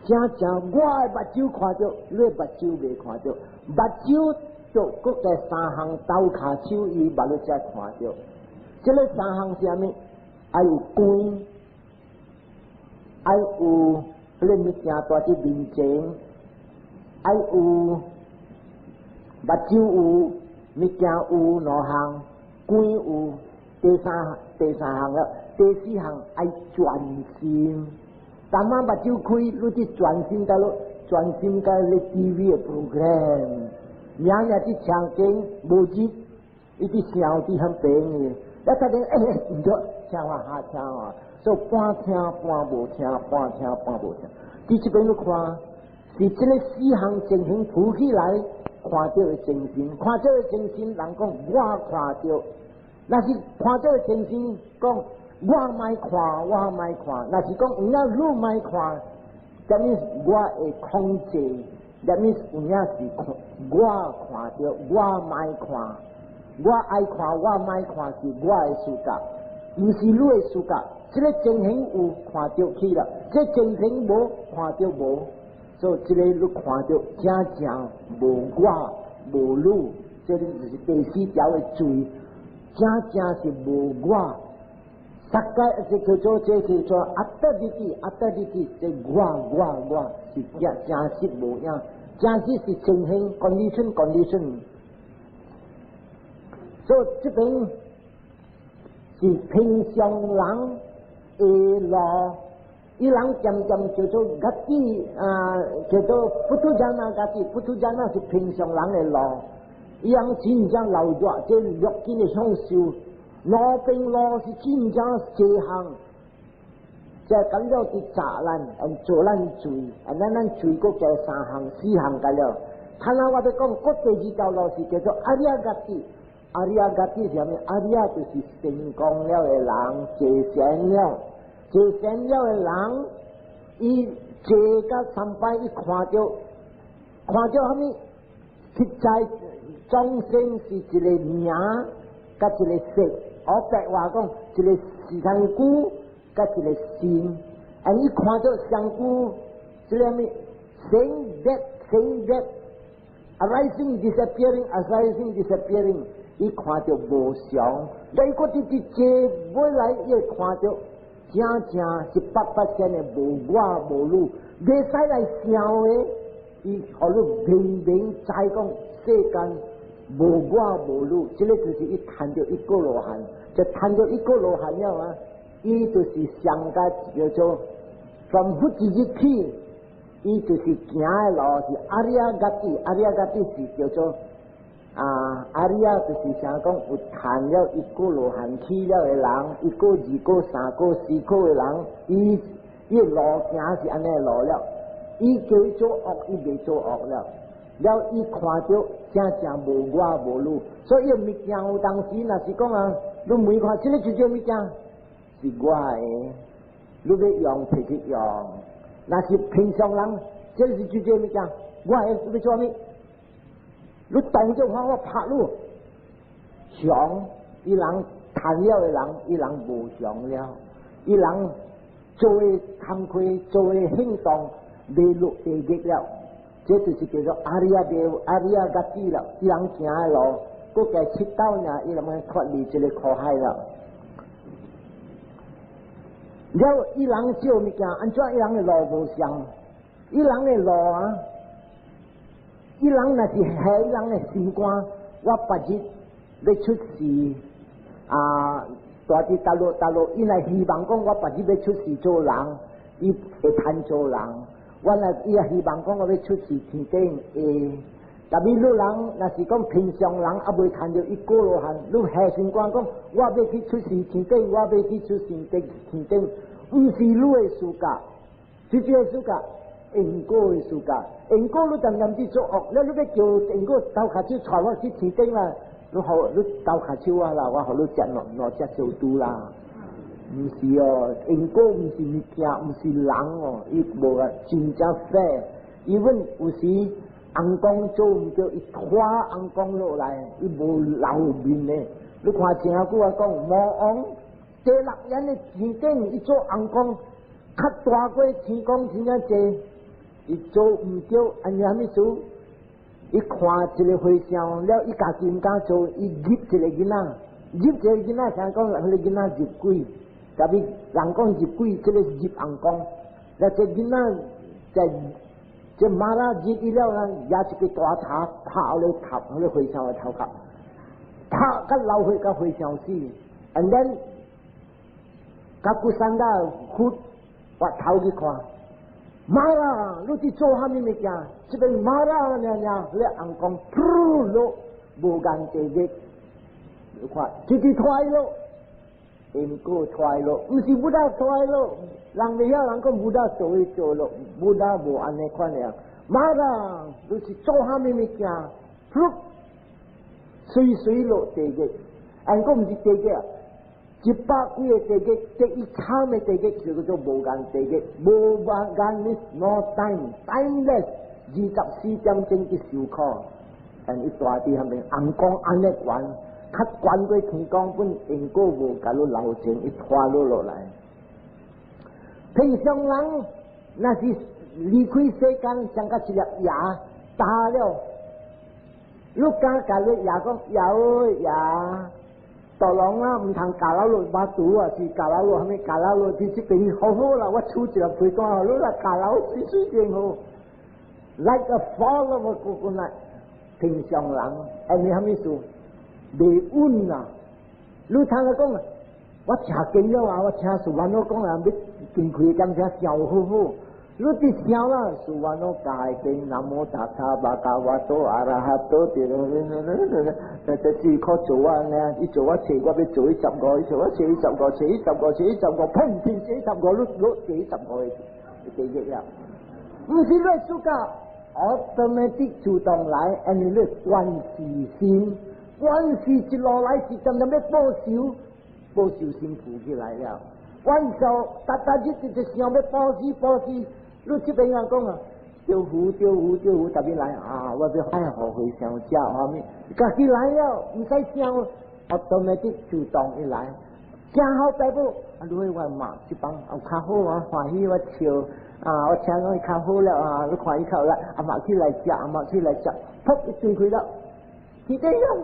正正我的目睭看著，你的目睭袂看著。目睭就閣在三項鬥跤手，伊目睭才看著。這个三項是啥物？愛有光，愛有彼个物件蹛佇面前。愛有目睭有物件有兩項，光有第三項了，第四項愛專心。當仔目睭開，你佇專心佮囉，專心佮你 TV 的 program，爾爾佇場景無入，伊佇想佇遐邊的，一突然欸毋對，聽我哈聽我，所以半聽半無聽，半聽半無聽。佇這邊你看，是這个四項情形浮起來，看著的精神，看著的精神，人講我看著，若是看著的精神講我莫看，我莫看，若是講有影你莫看，that means 我會控制，that means 有影是看我看著，我莫看，我愛看，我莫看是我的事格，毋是你的事格。這个情形有看著去了，這個情形無看著無。所以這个你看著真正無我無汝，這个就是第四條的罪，真正是無我。大概這叫做這叫做atta ditthi，atta ditthi，這我我我是真真實無影，真實是情形 condition condition。所以這邊是平常人的路。伊人漸漸叫做 gati 啊，叫做 puthujjana gati，puthujjana 是平常人的路。伊人真正老熱，這六根的享受，兩邊路是真正濟項，這咁了佇詐咱，做咱罪，啊，咱罪閣加三項、四項個了。看來我欲講，閣第二條路是叫做 ariya gati，ariya gati 是啥物？ariya 就是成功了的人，坐禪了。坐禪了的人，伊坐甲三擺，伊看著看著啥物？實在眾生是一個名，佮一個色。我白話講，一個是身軀，佮一個心。啊，伊看著身軀，這個啥物？生滅生滅，arising disappearing arising disappearing，伊看著無常。你閣佇佇坐尾來，伊會看著。正正100%的無我無汝，袂使來想的，伊予你明明知講世間無我無汝，這个就是伊趁著一果羅漢，就趁著一果羅漢了啊！伊就是上個叫做從佛之日起，伊就是行的路是 ariya gati，ariya gati 是叫做啊，ariya 就是啥講有趁了一果羅漢起了的人，一果、二果、三果、四果的人，伊伊路行是按呢路了，伊叫伊做惡，伊袂做惡了。了伊看著正正無我無汝，所以物件有當時若是講啊，你問看這个就這物件是我的，你欲用提去用。若是平常人，這個是就這物件，我的，你欲做啥物？你當做看我拍你，常伊人趁了的人，伊人無常了，伊人做的工課做的行動袂落地獄了。這就是叫做阿里亞的阿里亞 gati 啦，伊人行的路，閣加七道爾，伊人會脫離這個苦海啦。了，伊人少物件，按怎伊人的路無相？伊人的路啊，伊人若是下伊人的心肝，我別日欲出世啊，蹛佇大陸大陸，伊若希望講我別日欲出世做人，伊會趁做人。我若伊也希望講我欲出世天頂會，特別你人若是講平常人猶未趁著一果羅漢，你下心肝講我欲去出世天頂，我欲去出世天頂，毋是你的事格，這個事格，因果的事格，因果你恬恬去做惡，你欲叫因果兜跤手帶我去天頂啦，你予你兜跤手啊啦，我予你食兩兩隻燒豬啦。毋是哦，因果毋是物件，毋是人哦，伊無啊，真正 fair。伊阮有時尪公做毋著，伊拖尪公落來，伊無留面的。你看前仔久我講魔王第六眼的天頂，伊做尪公較大過天公真正濟，伊做毋著，按呢啥物事？伊看一個和尚了，伊家己毋敢做，伊入一個囡仔，入一個囡仔，聽講彼個囡仔入鬼。特別人講入鬼，這個是入尪公，那這囡仔在這馬拉入伊了呢，也一個大塔拍咧頭，彼個和尚的頭殼，拍甲流血甲和尚死，and then 甲古三個佛挖頭去看，媽啦，你佇做啥物物件？這邊媽啦，爾爾，彼尪公噗落無間地獄，你看，直直拖落。因果拖落，毋是 Buddha 拖落，人袂曉人講 Buddha 做去做落，Buddha 無按呢款的。媽啦，你是做啥物物件？噗，隨隨落地獄，按講毋是地獄啊，一百幾個地獄，第一慘的地獄就叫做無間地獄，無間 means no time，timeless，24點鐘去受苦，但伊蹛佇彼邊，尪公按呢懸。較懸過天公本因果無共你留情，伊拖你落來。平常人若是離開世間，像甲一粒牙打了，你敢共你牙講牙哦牙，大龍啊，毋通咬落落巴肚啊，是咬落落啥物咬落落，佇這邊好好啦，我取一粒皮帶，你來咬落媠媠真好。Like a fall of a coconut，平常人，按呢啥物事？袂穩啊！你聽佢講，我聽經了啊，我聽 Suvanno 講啊，欲堅開點聲想好好。你佇想啦，Suvanno 教經，南無達他巴嘎瓦多阿拉哈多，這這這這靠做啊呢？伊做我揣我欲做伊十五，伊做我揣伊十五，揣伊十五，揣伊十五，砰！變揣十五，你你揣十五個地獄了。毋是你自家，automatic 自動來，因為你關事心。關事一路來是恬恬欲報仇，報仇心浮起來了。關仇，逐逐日直直想欲報仇報仇，你這邊人講啊，招呼招呼招呼，特別來啊！我欲愛予和尚食啥物，家己來了，毋使想，automatic 自動伊來。正好爸母，啊，你我嘛這幫有較好啊，歡喜我笑啊，我聽講伊較好了啊，你看伊較來，阿媽起來食，阿媽起來食，噗一轉開了，是這樣。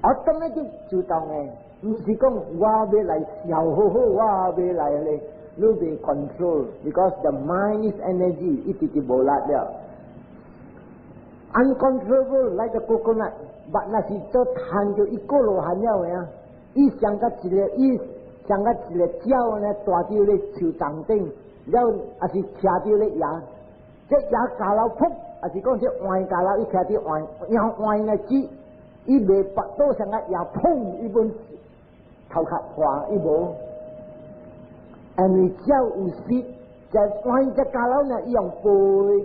automatic 自動的，毋是講我欲來想好好，我欲來咧，你袂 control，because the mind is energy，一直直無力了。Uncontrollable like a coconut，but 若是做趁著一果羅漢了的啊，伊像甲一個，伊像甲一個鳥呢，蹛佇咧樹叢頂，了抑是徛佇咧崖，這崖咬落噗，抑是講這歪咬落，伊徛佇歪，然後歪來指。伊袂拔倒上個也砰，伊本頭殼破，伊無。因為鳥有識，就換一咬落呢，伊用飛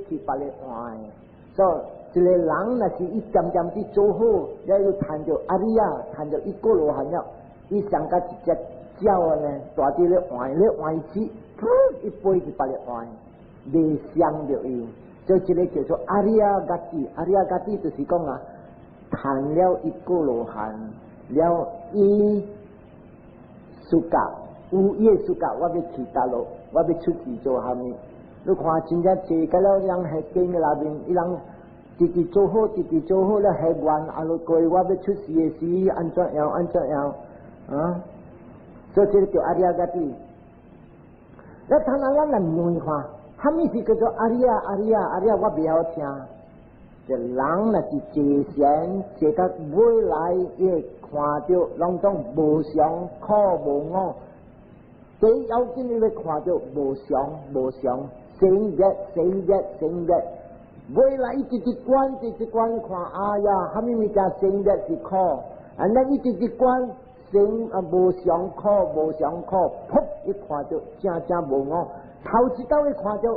去別个換。所以一個人若是伊漸漸去做好，了又趁著阿里亞，趁著一果羅漢了，伊像甲一隻鳥呢，蹛佇咧換咧換死，噗，伊飛去別个換，袂傷著伊。所以這個叫做阿里亞 gati，阿里亞 gati 就是講啊。趁了一果羅漢，了伊自家有伊的自家，我欲去佗落，我欲出去做啥物？你看真正坐甲了人喺經嘅內面，伊人直直做好，直直做好了許願，啊，落過我欲出世的時，按怎樣按怎樣啊？所以這個叫阿里亞格蒂。那當然咱來問看，啥物是叫做阿里亞阿里亞阿里亞？我袂曉聽。這人若是坐禪坐到尾來，伊會看著攏總無常苦無我。第一要緊，你欲看著無常無常，生滅生滅生滅。尾來一直直觀，直直觀看，哎呀，啥物物件生滅是苦，啊，咱一直直觀生啊無常苦無常苦，噗一看著正正無我，頭一道一看著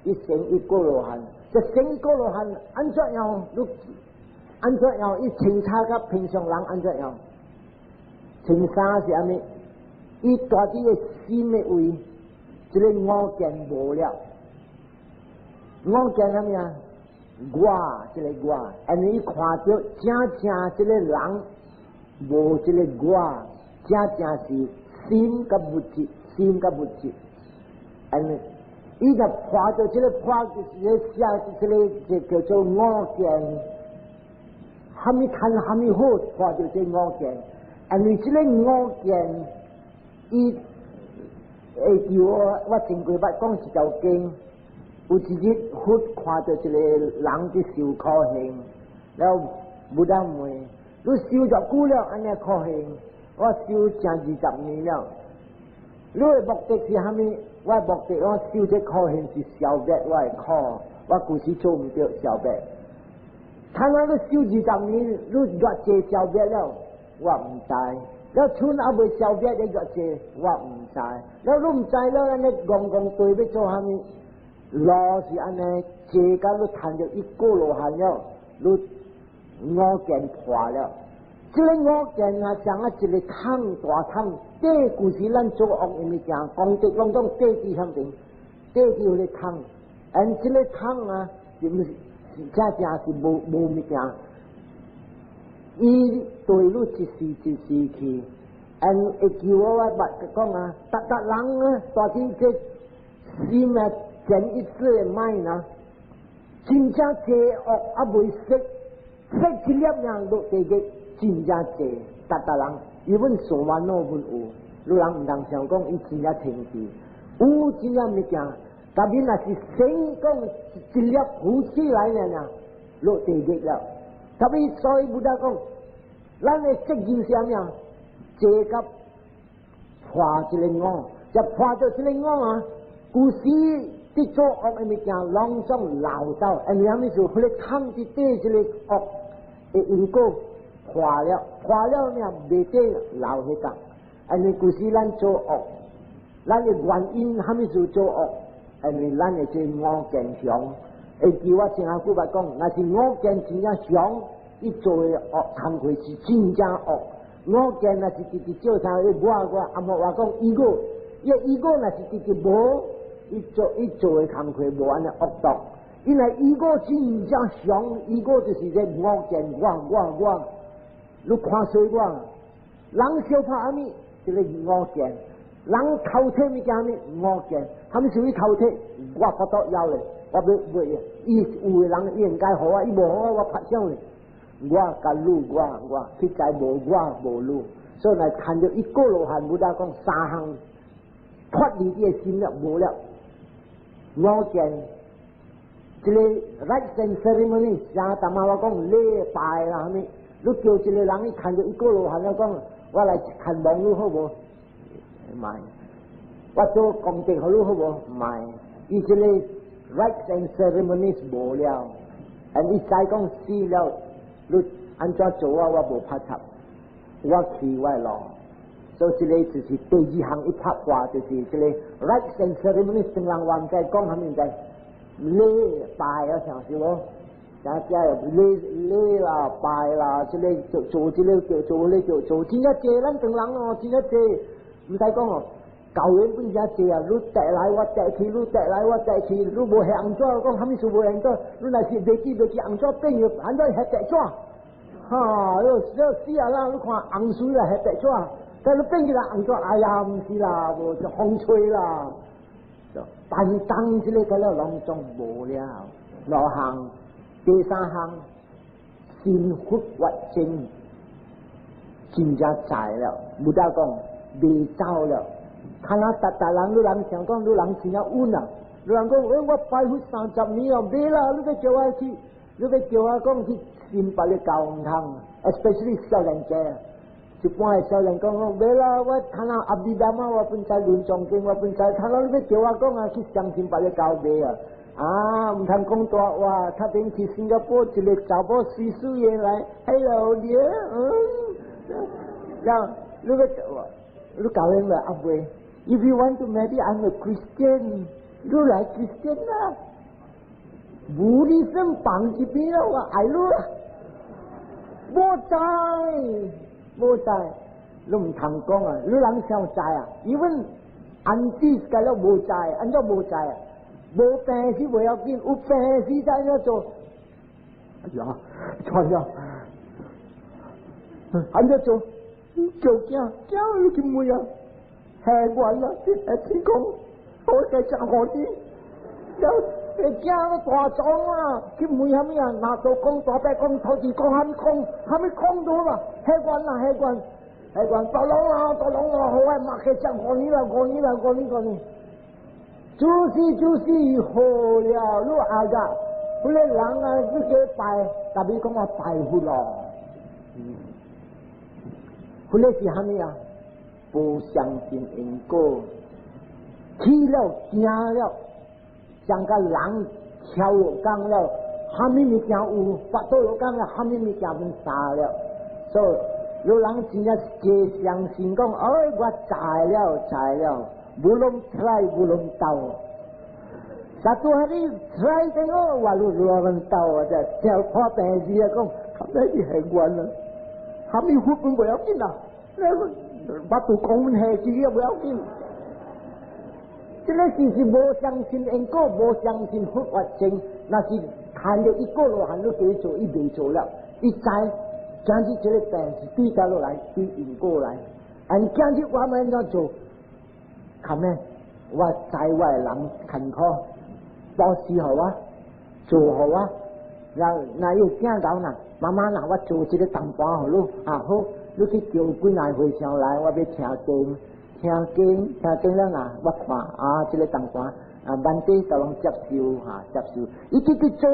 伊成一果羅漢，這成一果羅漢按怎樣？你按怎樣？伊清楚佮平常人按怎樣？清啥是按呢？伊蹛佇個心的位，這個我見無了。我見啥物啊？我這個我，因為伊看著正正這個人無這個我，正正是心佮物質，心佮物質。因為伊就破著這個破，就是寫這個就叫做我見，蝦米看蝦米好，破著這我見。因為這個我見，伊會記我，我前幾擺講一條經，有一日佛看著一個人佇受苦刑，了後 Buddha 問：你受偌久了？按呢苦刑？我受成20年了。你的目的是啥物？我的目的我受這苦刑是消滅我的苦，我舊時做毋著消滅。他若你受二十年，你偌濟消滅了？我毋知。了賰猶未消滅，你偌濟？我毋知。了你毋知了，按呢戇戇對欲做啥物？路是按呢，坐甲你趁著一果羅漢了，你我見破了。這個我見啊，像啊一個桶大桶，底舊時咱做惡的物件，功德攏總底佇遐邊，底佇彼個桶，and 這個桶啊，是毋是正正是無無物件？伊對你一時一時去，and 會叫我我捌講啊，逐逐人啊，蹛佇這心啊，前一世的 mind 啊，真正濟惡猶未釋，釋一粒爾落地獄，真正濟，逐逐人，伊阮想煩惱阮有，你人毋通想講伊真正清氣，有真正物件，特別若是先講一粒浮起來爾爾，落地獄了。特別所以 Buddha 講，咱的責任是啥物啊？坐甲破一個我，就破著這個我啊！舊時佇做惡的物件，攏總流走，因為啥物事？彼個桶佇底這個惡的因果破了，破了呢，袂得留彼個。因為舊時咱做惡，咱的原因啥物事做惡？因為咱的這我見強。會記我前下久捌講，若是我見真正強，伊做的惡工課是真正惡。我見若是直直照啥，我我阿莫話講 ego，伊 ego 若是直直無，伊做的工課無按呢惡毒。因為 ego 真正強，ego 就是這我見我我我，你看衰我，人相拍啥物？這個我見，人偷提物件啥物？我見，啥物屬於偷提？我法度枵咧。我欲買，伊有的人應該予我，伊無予我，我拍啥咧？我佮你，我我，實在無我無你，所以來看著一果羅漢，Buddha 講三項脫離你的心了，無了。我見這個 rites and ceremony，像淡仔我講禮拜啦，啥物？你叫一個人伊看著一果羅漢了講，我來牽亡你好無？莫，我做功德予你好無？莫，伊這個 rites and ceremonies 無了，and 伊知講死了，你按怎做啊？我無拍插，我去我的路。所以這個就是第二項一拍話，就是這個 rites and ceremonies，成人話毋知講啥物毋知，禮拜啊，像是無？像這禮禮啦、拜啦，這個做做這個叫做那個叫做，真正濟咱唐人哦，真正濟，毋使講哦。舊年本遮濟啊，你帶來我帶去，你帶來我帶去，你無翕紅紙，講啥物事無紅紙？你若是袂記袂記紅紙變又按怎翕白紙？哈！喲，死啊啦！你看紅水啦，翕白紙，但你變起來紅紙，哎呀，毋是啦，無就風吹啦。擔當這个個了攏總無了。兩項，第三項，信佛法真，真正知了，無得講袂走了。看啊，逐逐人，你人想講，你人真正穩啊！你人講，欸，我拜佛三十年了，袂啦，你欲叫我去，你欲叫我講去信別个教毋通，especially 少年家。一般的少年講，袂啦，我看啊阿彌陀佛，我本知論藏經，我本知，看啊你欲叫我講啊，去相信別个教袂啊！啊，毋通講大話，較頂去新加坡一个查某媠媠的來，Hello dear，嗯，然後你欲你教𪜶未阿未？If you want to marry, I'm a Christian，你來 Christian 啦，無理生放一邊了，我愛你啦，無知無知，你毋通講啊！你人想知啊？even auntie 個了無知，按怎無知啊？無病時袂要緊，有病時才按怎做？哎呀，錯了，按怎做？叫囝，囝你去問啊？下願啊，下天公，我計食好啲。有驚大狀啊，去問啥物啊？拿刀講、大伯講、土地公，啥物講？啥物講都好嘛。許願啊，許願，許願，大龍啊，大龍啊，好啊，馬去食五年啦，五年啦，五年，五年。就是就是好了，你阿個，彼个人啊，你叫拜，特別講我拜佛咯。嗯，彼个是啥物啊？不相信因果，去了驚了，像個人跳落江了，啥物物件有，腹肚落江了，啥物物件攏殺了。所以有人真正加相信講，哎，我知了，知了，無論 try 無論鬥。Satu hari try tengok, walu ruangan tahu aja. 就看病時啊，講，咁樣是很慣啦。啥物佛本不要緊啦，巴肚講下自己不要緊。這个是是無相信因果，無相信佛法真，那是看到一個羅漢都叫伊做，伊袂做了。伊知，今日這个病是對倒落來，對因果來。按今日我欲按怎做？看咩？我知我的人勤苦。布施予我，做予我，然後若有囝𠢕呐，媽媽若我做這个淡薄予你，啊好，你去叫幾若和尚來，我欲聽經，聽經，聽經了呐，我看啊，這个淡薄啊，萬底就攏接受哈，接受，伊直直做，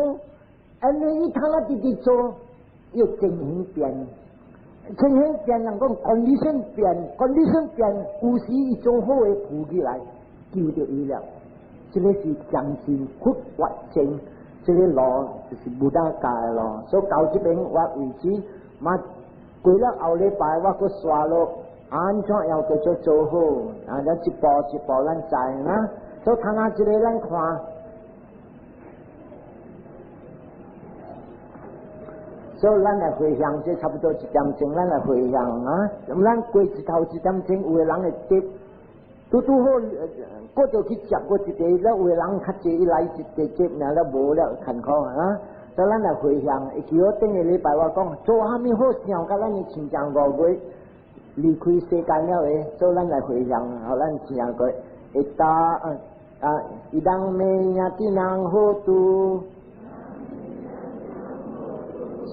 按呢伊通啊直直做，伊情形變，情形變，人講 condition 變，condition 變，有時伊做好的浮起來，救著伊了。這个是相信佛法真，這个路就是無得教的路。所以到這邊我為止，嘛過了後禮拜我閣刷落，按怎要繼續做好，啊，咱一步一步咱知啦。所以睇下這个咱看，所以咱來回向，這差不多一點鐘，咱來回向啊。咁咱過一頭一點鐘，有的人會得。拄拄好，過就去接過一個，了有的人較濟，伊來一個接，爾了無了，艱苦啊！所以咱來回向，會記我頂個禮拜我講，做啥物好想佮咱的親像五月離開世間了的，所以咱來回向，予咱聽過，會打啊，idam me ñātinam hotu，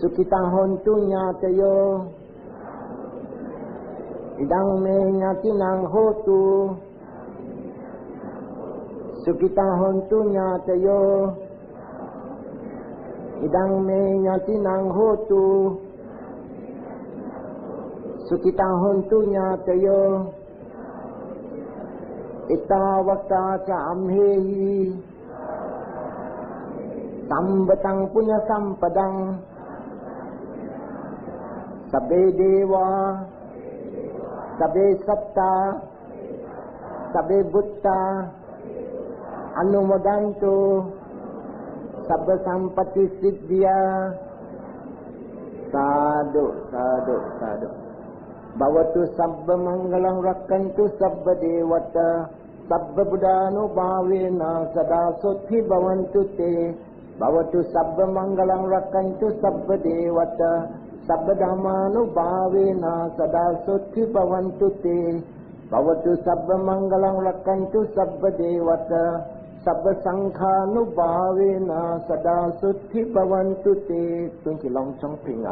sukhita hontu ñātayo，idam me ñātinam hotu。Sukhita hontu ñātayo, idam me ñātinam hotu, sukhita hontu ñātayo, ettavata ca amhehi, sambatang puñña sampadang, sabbe deva, sabbe satta, sabbe butta, anumodantu, sabba sampatti siddhiya. Sadhu, sadhu, sadhu. Bhavatu sabba mangalam rakkhantu sabba devata sabba buddhanubhavena sada sothi bhavantu te. Bhavatu sabba mangalam rakkhantu sabba devata sabba dhammanubhavena sada sothi bhavantu te. Bhavatu sabba mangalam rakkhantu sabba devata. Sabba saṅkhānubhāvena sadā sotthi bhavantu te，願佢攏總平安。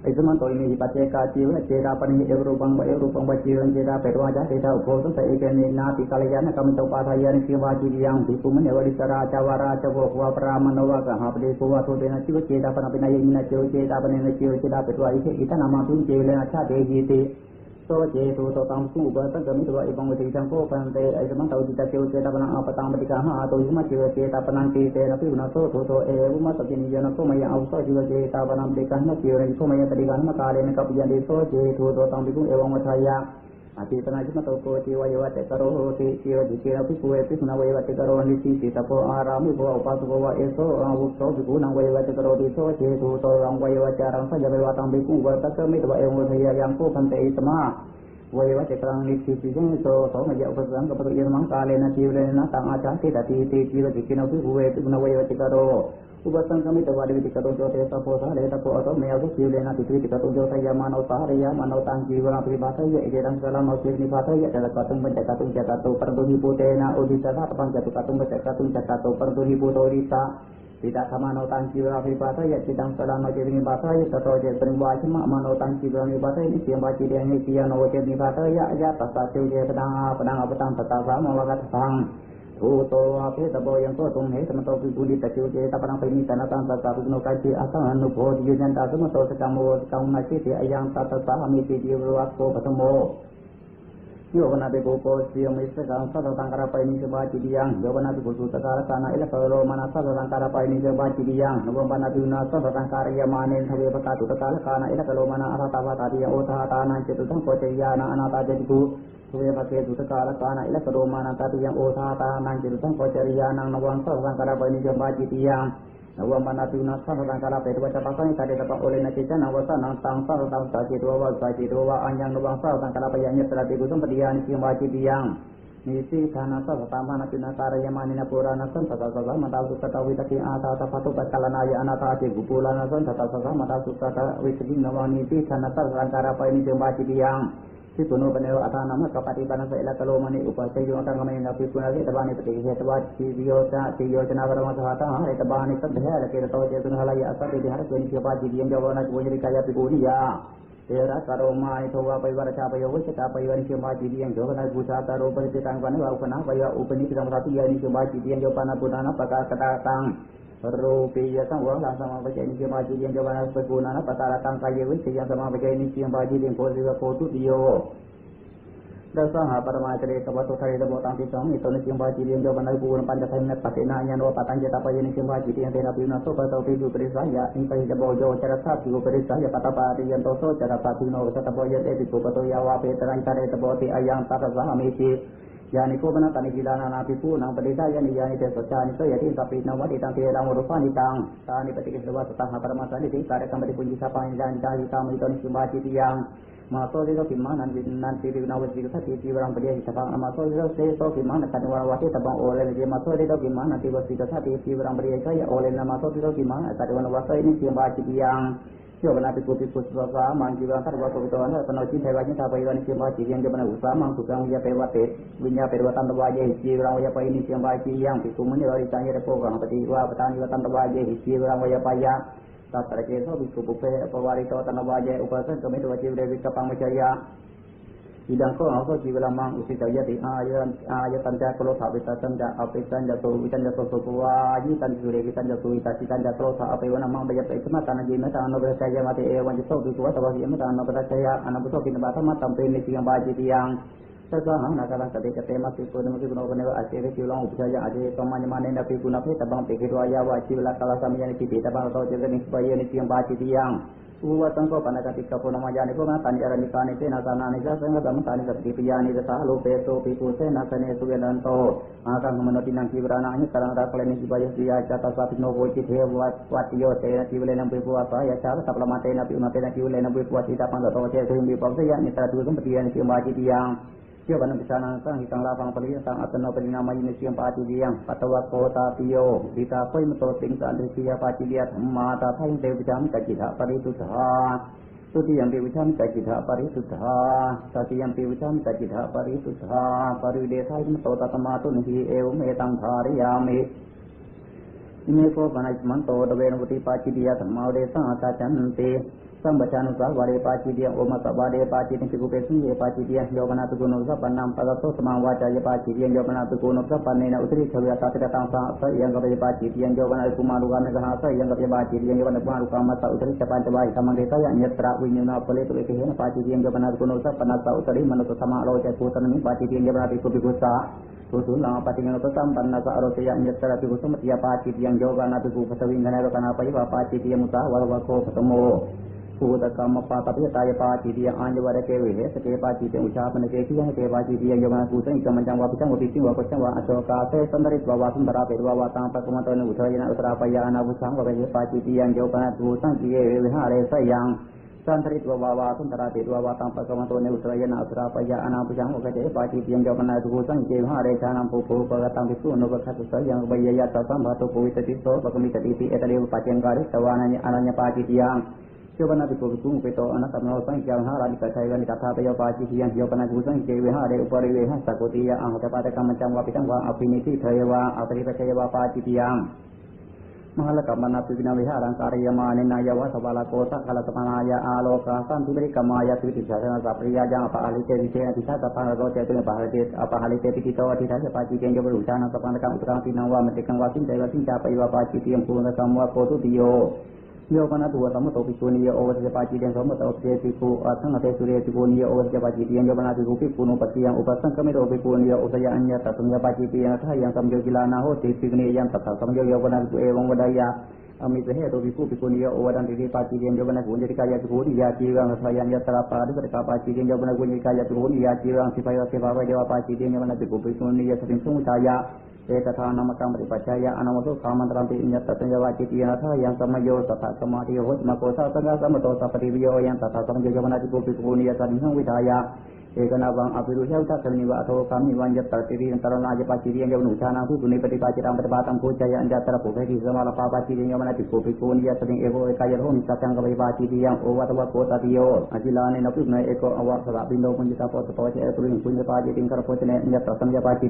อิสมันโตอิมิหิปัจเจกาจีวะเจตาปนิเอวรูปังวะเอวรูปังวะจีวันเจตาเปตวาจาเตตาอุโภสังเสเอกเนนาติกาลยานกัมโตปาทายานิสิวาจิยังภิกุมเนวริสราจาวาราจโววะปรามโนวะกหาปเดโกวะโทเตนะจิวเจตาปนปินายมินะเจวเจตาปเนนะเจวเจตาเปตวาอิเทอิตานามาตุเจวเลนะชาเตหิติโสเจตุโตตังสุอุปสังกมิตวะอิปังวติจังโกปันเตไอสมันตอุจิตเจวเจตาปนังอาปตังปฏิกาหาโตยุมะเจวเจตาปนังตีเตนะปิอุนะโสโทโตเอวุมะสัจจินิยนะโสมยะอาวุโสจิวเจตาปนังปฏิกาหะเจวนะโสมยะปฏิกาหะกาเลนะกัปยันติโสเจตุโตตังภิกขุเอวังวัฏายะอติตนาจิมโตโกจิวะยวะเตกโรติจิวจิเกนะภิกขุเอภิกขุนเววะเตกโรนิสิสิตโพอารามิโภอุปาสโกวะเอโสอาวุโสภิกขุนังเววะเตกโรติโสเจตุโตรังเววะจารังสยเววะตังภิกขุวะตะเกมิตวะเอวะทยายังโคพันเตอิตมาเววะเจกรังนิสิสิโสโสมยะอุปสังกปตุเยมังกาเลนะจีวเลนะตังอาจารติตติติจีวจิกินภิกขุเวภิกขุนเววะเตกโรอุปสังกมิตวะดิวิติกตุโจเตสะโพสะเลตะโพอโตเมยสุจีวเลนะติติกตุโจทยามานโนสาระยามานโนตังจีวราภิบาทยะเอเจตังสลามโนเจนิพาทยะตะกตุงปัญจกตุงจักตุปรตุหิปุเตนะอุดิสะตะปัญจตุกตุงปัญจกตุงจักตุปรตุหิปุโตริตาปิตาธรรมโนตังจีวราภิบาทยะจิตังสลามโนเจนิพาทยะตโตเจปริวาชิมะมโนตังจีวราภิบาทยะนิเสียงวาจิเดนิเสียโนเจนิพาทยะยะตัสสะเจเจปดังอาปดังอปตังตตาสามวะกัตถังทูโตอาเพตโบยังโตตุมเหตมโตปิปุริตจิวเจตปนังปนิตนะตังสัสสะปุโนกาจิอาสังอนุโพธิยันตาสมโตสกัมโมสกัมนาชิติอายังตัสสะมิติจิววัคโกปะโมโยวนาเปโกโกเสียมิสกังสัตตังการไปนิสบาจิติยังโยวนาปิโกสุตการตานาอิละโรมานาสัตตังการไปนิสบาจิติยังนวมปนาปินาสัตตังการยมาเนทเวปกาตุตกาลกานาอิละโรมานาอาตาวาตาติยโอทาตานันเจตุสังโกเจยานาอนาตาเจติกุเวภเกตุตกาลกานาอิละโรมานาตาติยังโอทาตานันเจตุสังโกจริยานังนวังสัตตังการไปนิสบาจิติยังนวมปนาปินาสัตตังการเปตวะจัปะสังตาเดตปะโอเลนะจิตนะวะสนังตังสัตตังสาจิตวะวะสาจิตวะอัญญังนวังสัตตังการปยัญญตระติกุสัมปติยานิสิวาจิติยังนิสิธานาสัตตามานปินาการยมานินปุราณสันตตะสัมมาตาสุตตะวิตติอาตาตะปะตุปะกาลนายอนาถาเจกุปุลานะสันตตะสัมมาตาสุตตะวิตตินวานิสิธานาสัตตังการปยัญญวาจิติยังสิตุโนปเนวอัตานามะกปฏิปนะเสละกโลมนิอุปเสยโยตังกเมนะภิกุณเสตบานิปฏิเสตวะชีวิโยตะติโยจนาวรมสหตาหะเรตบานิสัพเพะระเกตโตเจตุนหลายะสัพพิหะเกนิเกปาจิเยมจวนะโวจริกายปิกุนิยาเตระกโรมานิโทวะปวรชาปโยวิชตาปยนิเกมาจิเยมโจวนะภูชาตาโรปริตังวันวะอุปนาปยอุปนิสัมปติยานิเกมาจิเยมโยปนาปุณานะปะกากตาตังรูปียสังวรสมาปเจนิเกมาจิเยมโจวนะปกุณานะปะตาตังกายวิชยสมาปเจนิเกมาจิเยมโพสิวะโพตุติโยดสหปรมาจเรกวัตุไทยระบตังติสองอิตนิจิมบาจิเรียนโยบันไดปูนปัญจไทยนปัสเนาญาโนปตัญจตาปยนิจิมบาจิเรียนเตนะปินะโสปะโตปิสุปริสายะอิปะหิตโบโยจรสาปิอุปริสายะปตปาติยันโตโสจรสาปิโนสัตโบยเตปิปุปโตยาวาเปตรังตะเรตโบติอายังตัสสะมิติยานิโกปนะตานิกิลานานาปิปูนังปฏิสายานิยานิเตสัจจานิโสยติสัพพินวะติตังเทรังวรุปานิตังตานิปฏิกิสวะสตหปรมาสานิติการกรรมปฏิปุญญิสาปานิจานิจาหิตามิตนิจิมบาจิติยังมาโซลิโรกิมานันวินันติรินาวจิกสัติจีวรังปริยหิตปังมาโซลิโรเสโซกิมานัตันวรวะติตบังโอเลนเจมาโซลิโรกิมานันติวสิกสัติจีวรังปริยชัยโอเลนมาโซลิโรกิมาตันวรวะไสนิจิมบาจิติยังโยบนาปิกุปิกุสสะมังจีวรังทัตวะโสวิโตนะตโนจิเทวะจิตาปยานิจิมบาจิยังจปนะอุสามังสุกังวิยาเปวะเตวิญญาเปวะตันตวะเยหิจีวรังวยปยนิจิมบาจิยังปิกุมุนิวริตังเยระโกกังปฏิวะปตานิวตันตวะเยหิจีวรังวยปยาตัสระเกโสภิกขุปุเพปวาริโตตนวาเยอุปสังกมิตวจิวเรวิกปังมจยาอิดังโกเอาโสจิวลมังอุสิตยติอายะอายตัญจะโกโลภาวิตตัญจะอภิตัญจะโตวิตัญจะโตสุปวายิตัญจุเรวิตัญจะตุวิตัสิตัญจะโกโลภาอภิวนามังปยะเปสมะตานะจิมะตานุปชัยมะเตเอวันจิโสภิกขุวัตวะสิมะตานุปชัยอนุปโสปินบาธมะตัมเปนิจิยังบาจิติยังสัสหะนาคลังสติกเตมะสิปุณมสิกุโนปเนวะอาเจเวจิวลังอุปชัยอาเจตมัญมาเนนะภิกุณเพตบังเปกิรวายาวะจิวละกาลสามิยานิจิตบังโตเจตนิปยนิจิยังบาจิติยังอุวตังโกปนกติกปนมายานิโกมาตันิอรณิกานิเตนะสานานิจะสังฆสัมตานิสติปิยานิสาโลเปโตปิกุเสนะสเนสุเวลันโตอาคังมโนตินังกิวรานาหิตรังราคเลนิจิบายสิยาจตสัพพิโนโหจิเทวะวัติโยเตนะจิวเลนะปิภวะสายาชาสัพพะมาเตนะปิอุณเตนะจิวเลนะปิภวะติตาปังโตเจตุมิปัสยานิตระตุสัมปติยานิจิมาจิติยังเชื่อวันนั้นพิจารณาสังหิตังลาฟังปริยสังอัตโนปรินามายินเสียงปาจิยังปัตวะโกตาปิโยดิตาโพยมโตติงสันติยาปาจิยะธรรมาตาไทยเทวจามกัจจิตะปริตุสา ทุติยัมปิ วุชามิ ตจิฏฐปริสุทธา ตติยัมปิ วุชามิ ตจิฏฐปริสุทธา ปริเดสายมโตตตมาตุนหิเอวเมตังธาริยามิอิเมโกปนัยมันโตตเวนวุติปาจิติยธรรมาวเดสังอาจันติสัมปชานุสาวาเรปาจิติยโอมสวาเรปาจิติปิกุเปสุเยปาจิติยโยปนาตุกุโนสัพพนัมปะโตสมังวาจายปาจิติยโยปนาตุกุโนสัพพเนนะอุตริชเวตาติตังสะสยังกปปาจิติยโยปนากุมารุกามะหาสยังกปปาจิติยโยปนากุมารุกามะสะอุตริชปัญจวายธรรมังเรตยัญตระวิญญาณปเลตุเอเหนะปาจิติยโยปนาตุกุโนสัพพนัสสะอุตริมนุสสมาโลจภูตนมิปาจิติยโยปนาติกุปิกุสะตุสุลาปฏิญญาตัมปันนะสะอโรตยัญตระปิกุสมติยปาจิติยโยปนาตุกุปตวิงนะโรกนาปยิวาปาจิติยมุตาวะวะโคปตโมภูตกรรมปาปปิตายปาจิติยอัญญวรเกวิเหสเกปาจิติอุชาปนเกขิยเกปาจิติยโยมนากุสังกมัญจังวะปิจังวะปิจิวะปัจจังวะอโศกาเสสันตริตวะสุนทราเปรวะวะตังปะกมะตนะอุทยนะอุตราปยานาวุสังวะเวปาจิติยโยปนาตุสังกิเยวิหาเรสยังสันทริตวะวะสุนทราเปรวะวะตังปะกมะตนะอุทยนะอุตราปยานาวุสังวะเวปาจิติยโยปนาตุสังเกวิหาเรชานัมภูภูปะตังภิกษุนุปคัสสะยังบยยะตัสสัมภะตุภูวิตติโสปะกมิตติปิเอตเรวปัจจังการิตวานัญอนัญญปาจิติยังโยปนาติโกวิกุงเปโตอนัตตมโนสังเกวหารานิกชัยวันิตถาปโยปาจิติยังโยปนากุสังเกวิหาเรอุปริเวหสกุติยะอังหตปาตกรรมจังวะปิตังวะอภินิสิเทยวะอปริปัจยวะปาจิติยังมหลกัมมนาปิวินาวิหารังการยมานินายวัสวาลโกสักขลสมานายาอาโลกาสันติบริกมายาตุติชาสนาสัพริยายังอปาลิเตวิเชนติชาสัพพะโรเจตุปะหะเตอปะหะลิเตปิติโตอธิทัสปาจิเตยบรุชานาสัพพะกังอุตรังตินังวะมติกังวะสินใจวะสินจาปยวะปาจิเตียมภูนสัมวะโกตุติโยโยปนะตุวะสัมมโตปิกุนิโยโอวัจปาจิเตสัมมโตเตปิกุอัสังเตสุเรปิกุนิโยโอวัจปาจิเตโยปนะตุปิปุโนปติยังอุปสังกเมโรปิกุนิโยอุสยอัญญตตุญญปาจิเตยทายังสัมโยกิลานาโหติปิกุนิยังตัสสัมโยโยปนะตุเอวังวดายาอมิสเหตุปิกุปิกุนิโยโอวัดันติปาจิเตโยปนะกุญจิกายตุโหนิยาจีวังทายังยตระปาริปกาปาจิเตโยปนะกุญจิกายตุโหนิยาจีวังสิปายเสภาวะเยวปาจิเตโยปนะตุปิกุนิโยสติสุมุตายาเอตถานามกังปริปัจจายะอนามโสขามันตรัมปิญญตตัญญวาจิติยนาทายังสัมโยสัทธสมาธิโหติมโกสาสังฆสัมโตสัพพิวิโยยังตัทธสัมโยโยมนาติโกปิกุนิยสันหังวิทายาเอกนาวังอภิรุชาอุตตมิวะโทกามิวัญญตติริตรนาจปาจิริยนุชานาภุกุนิปฏิปาจิตังปฏิปาตังโพจยอัญญตระปุเพติสมาลปาปาจิริยมนาติโกปิกุนิยสติเอโวเอกายโหมิสัจจังกปปาจิริยังโอวัตวะโกตติโยอจิลาเนนภิกเนเอโกอวะสระปิโนปุญญตาโปตโตเจตุริปุญญปาจิติงกรโพจเนญญตสัมยปาจิ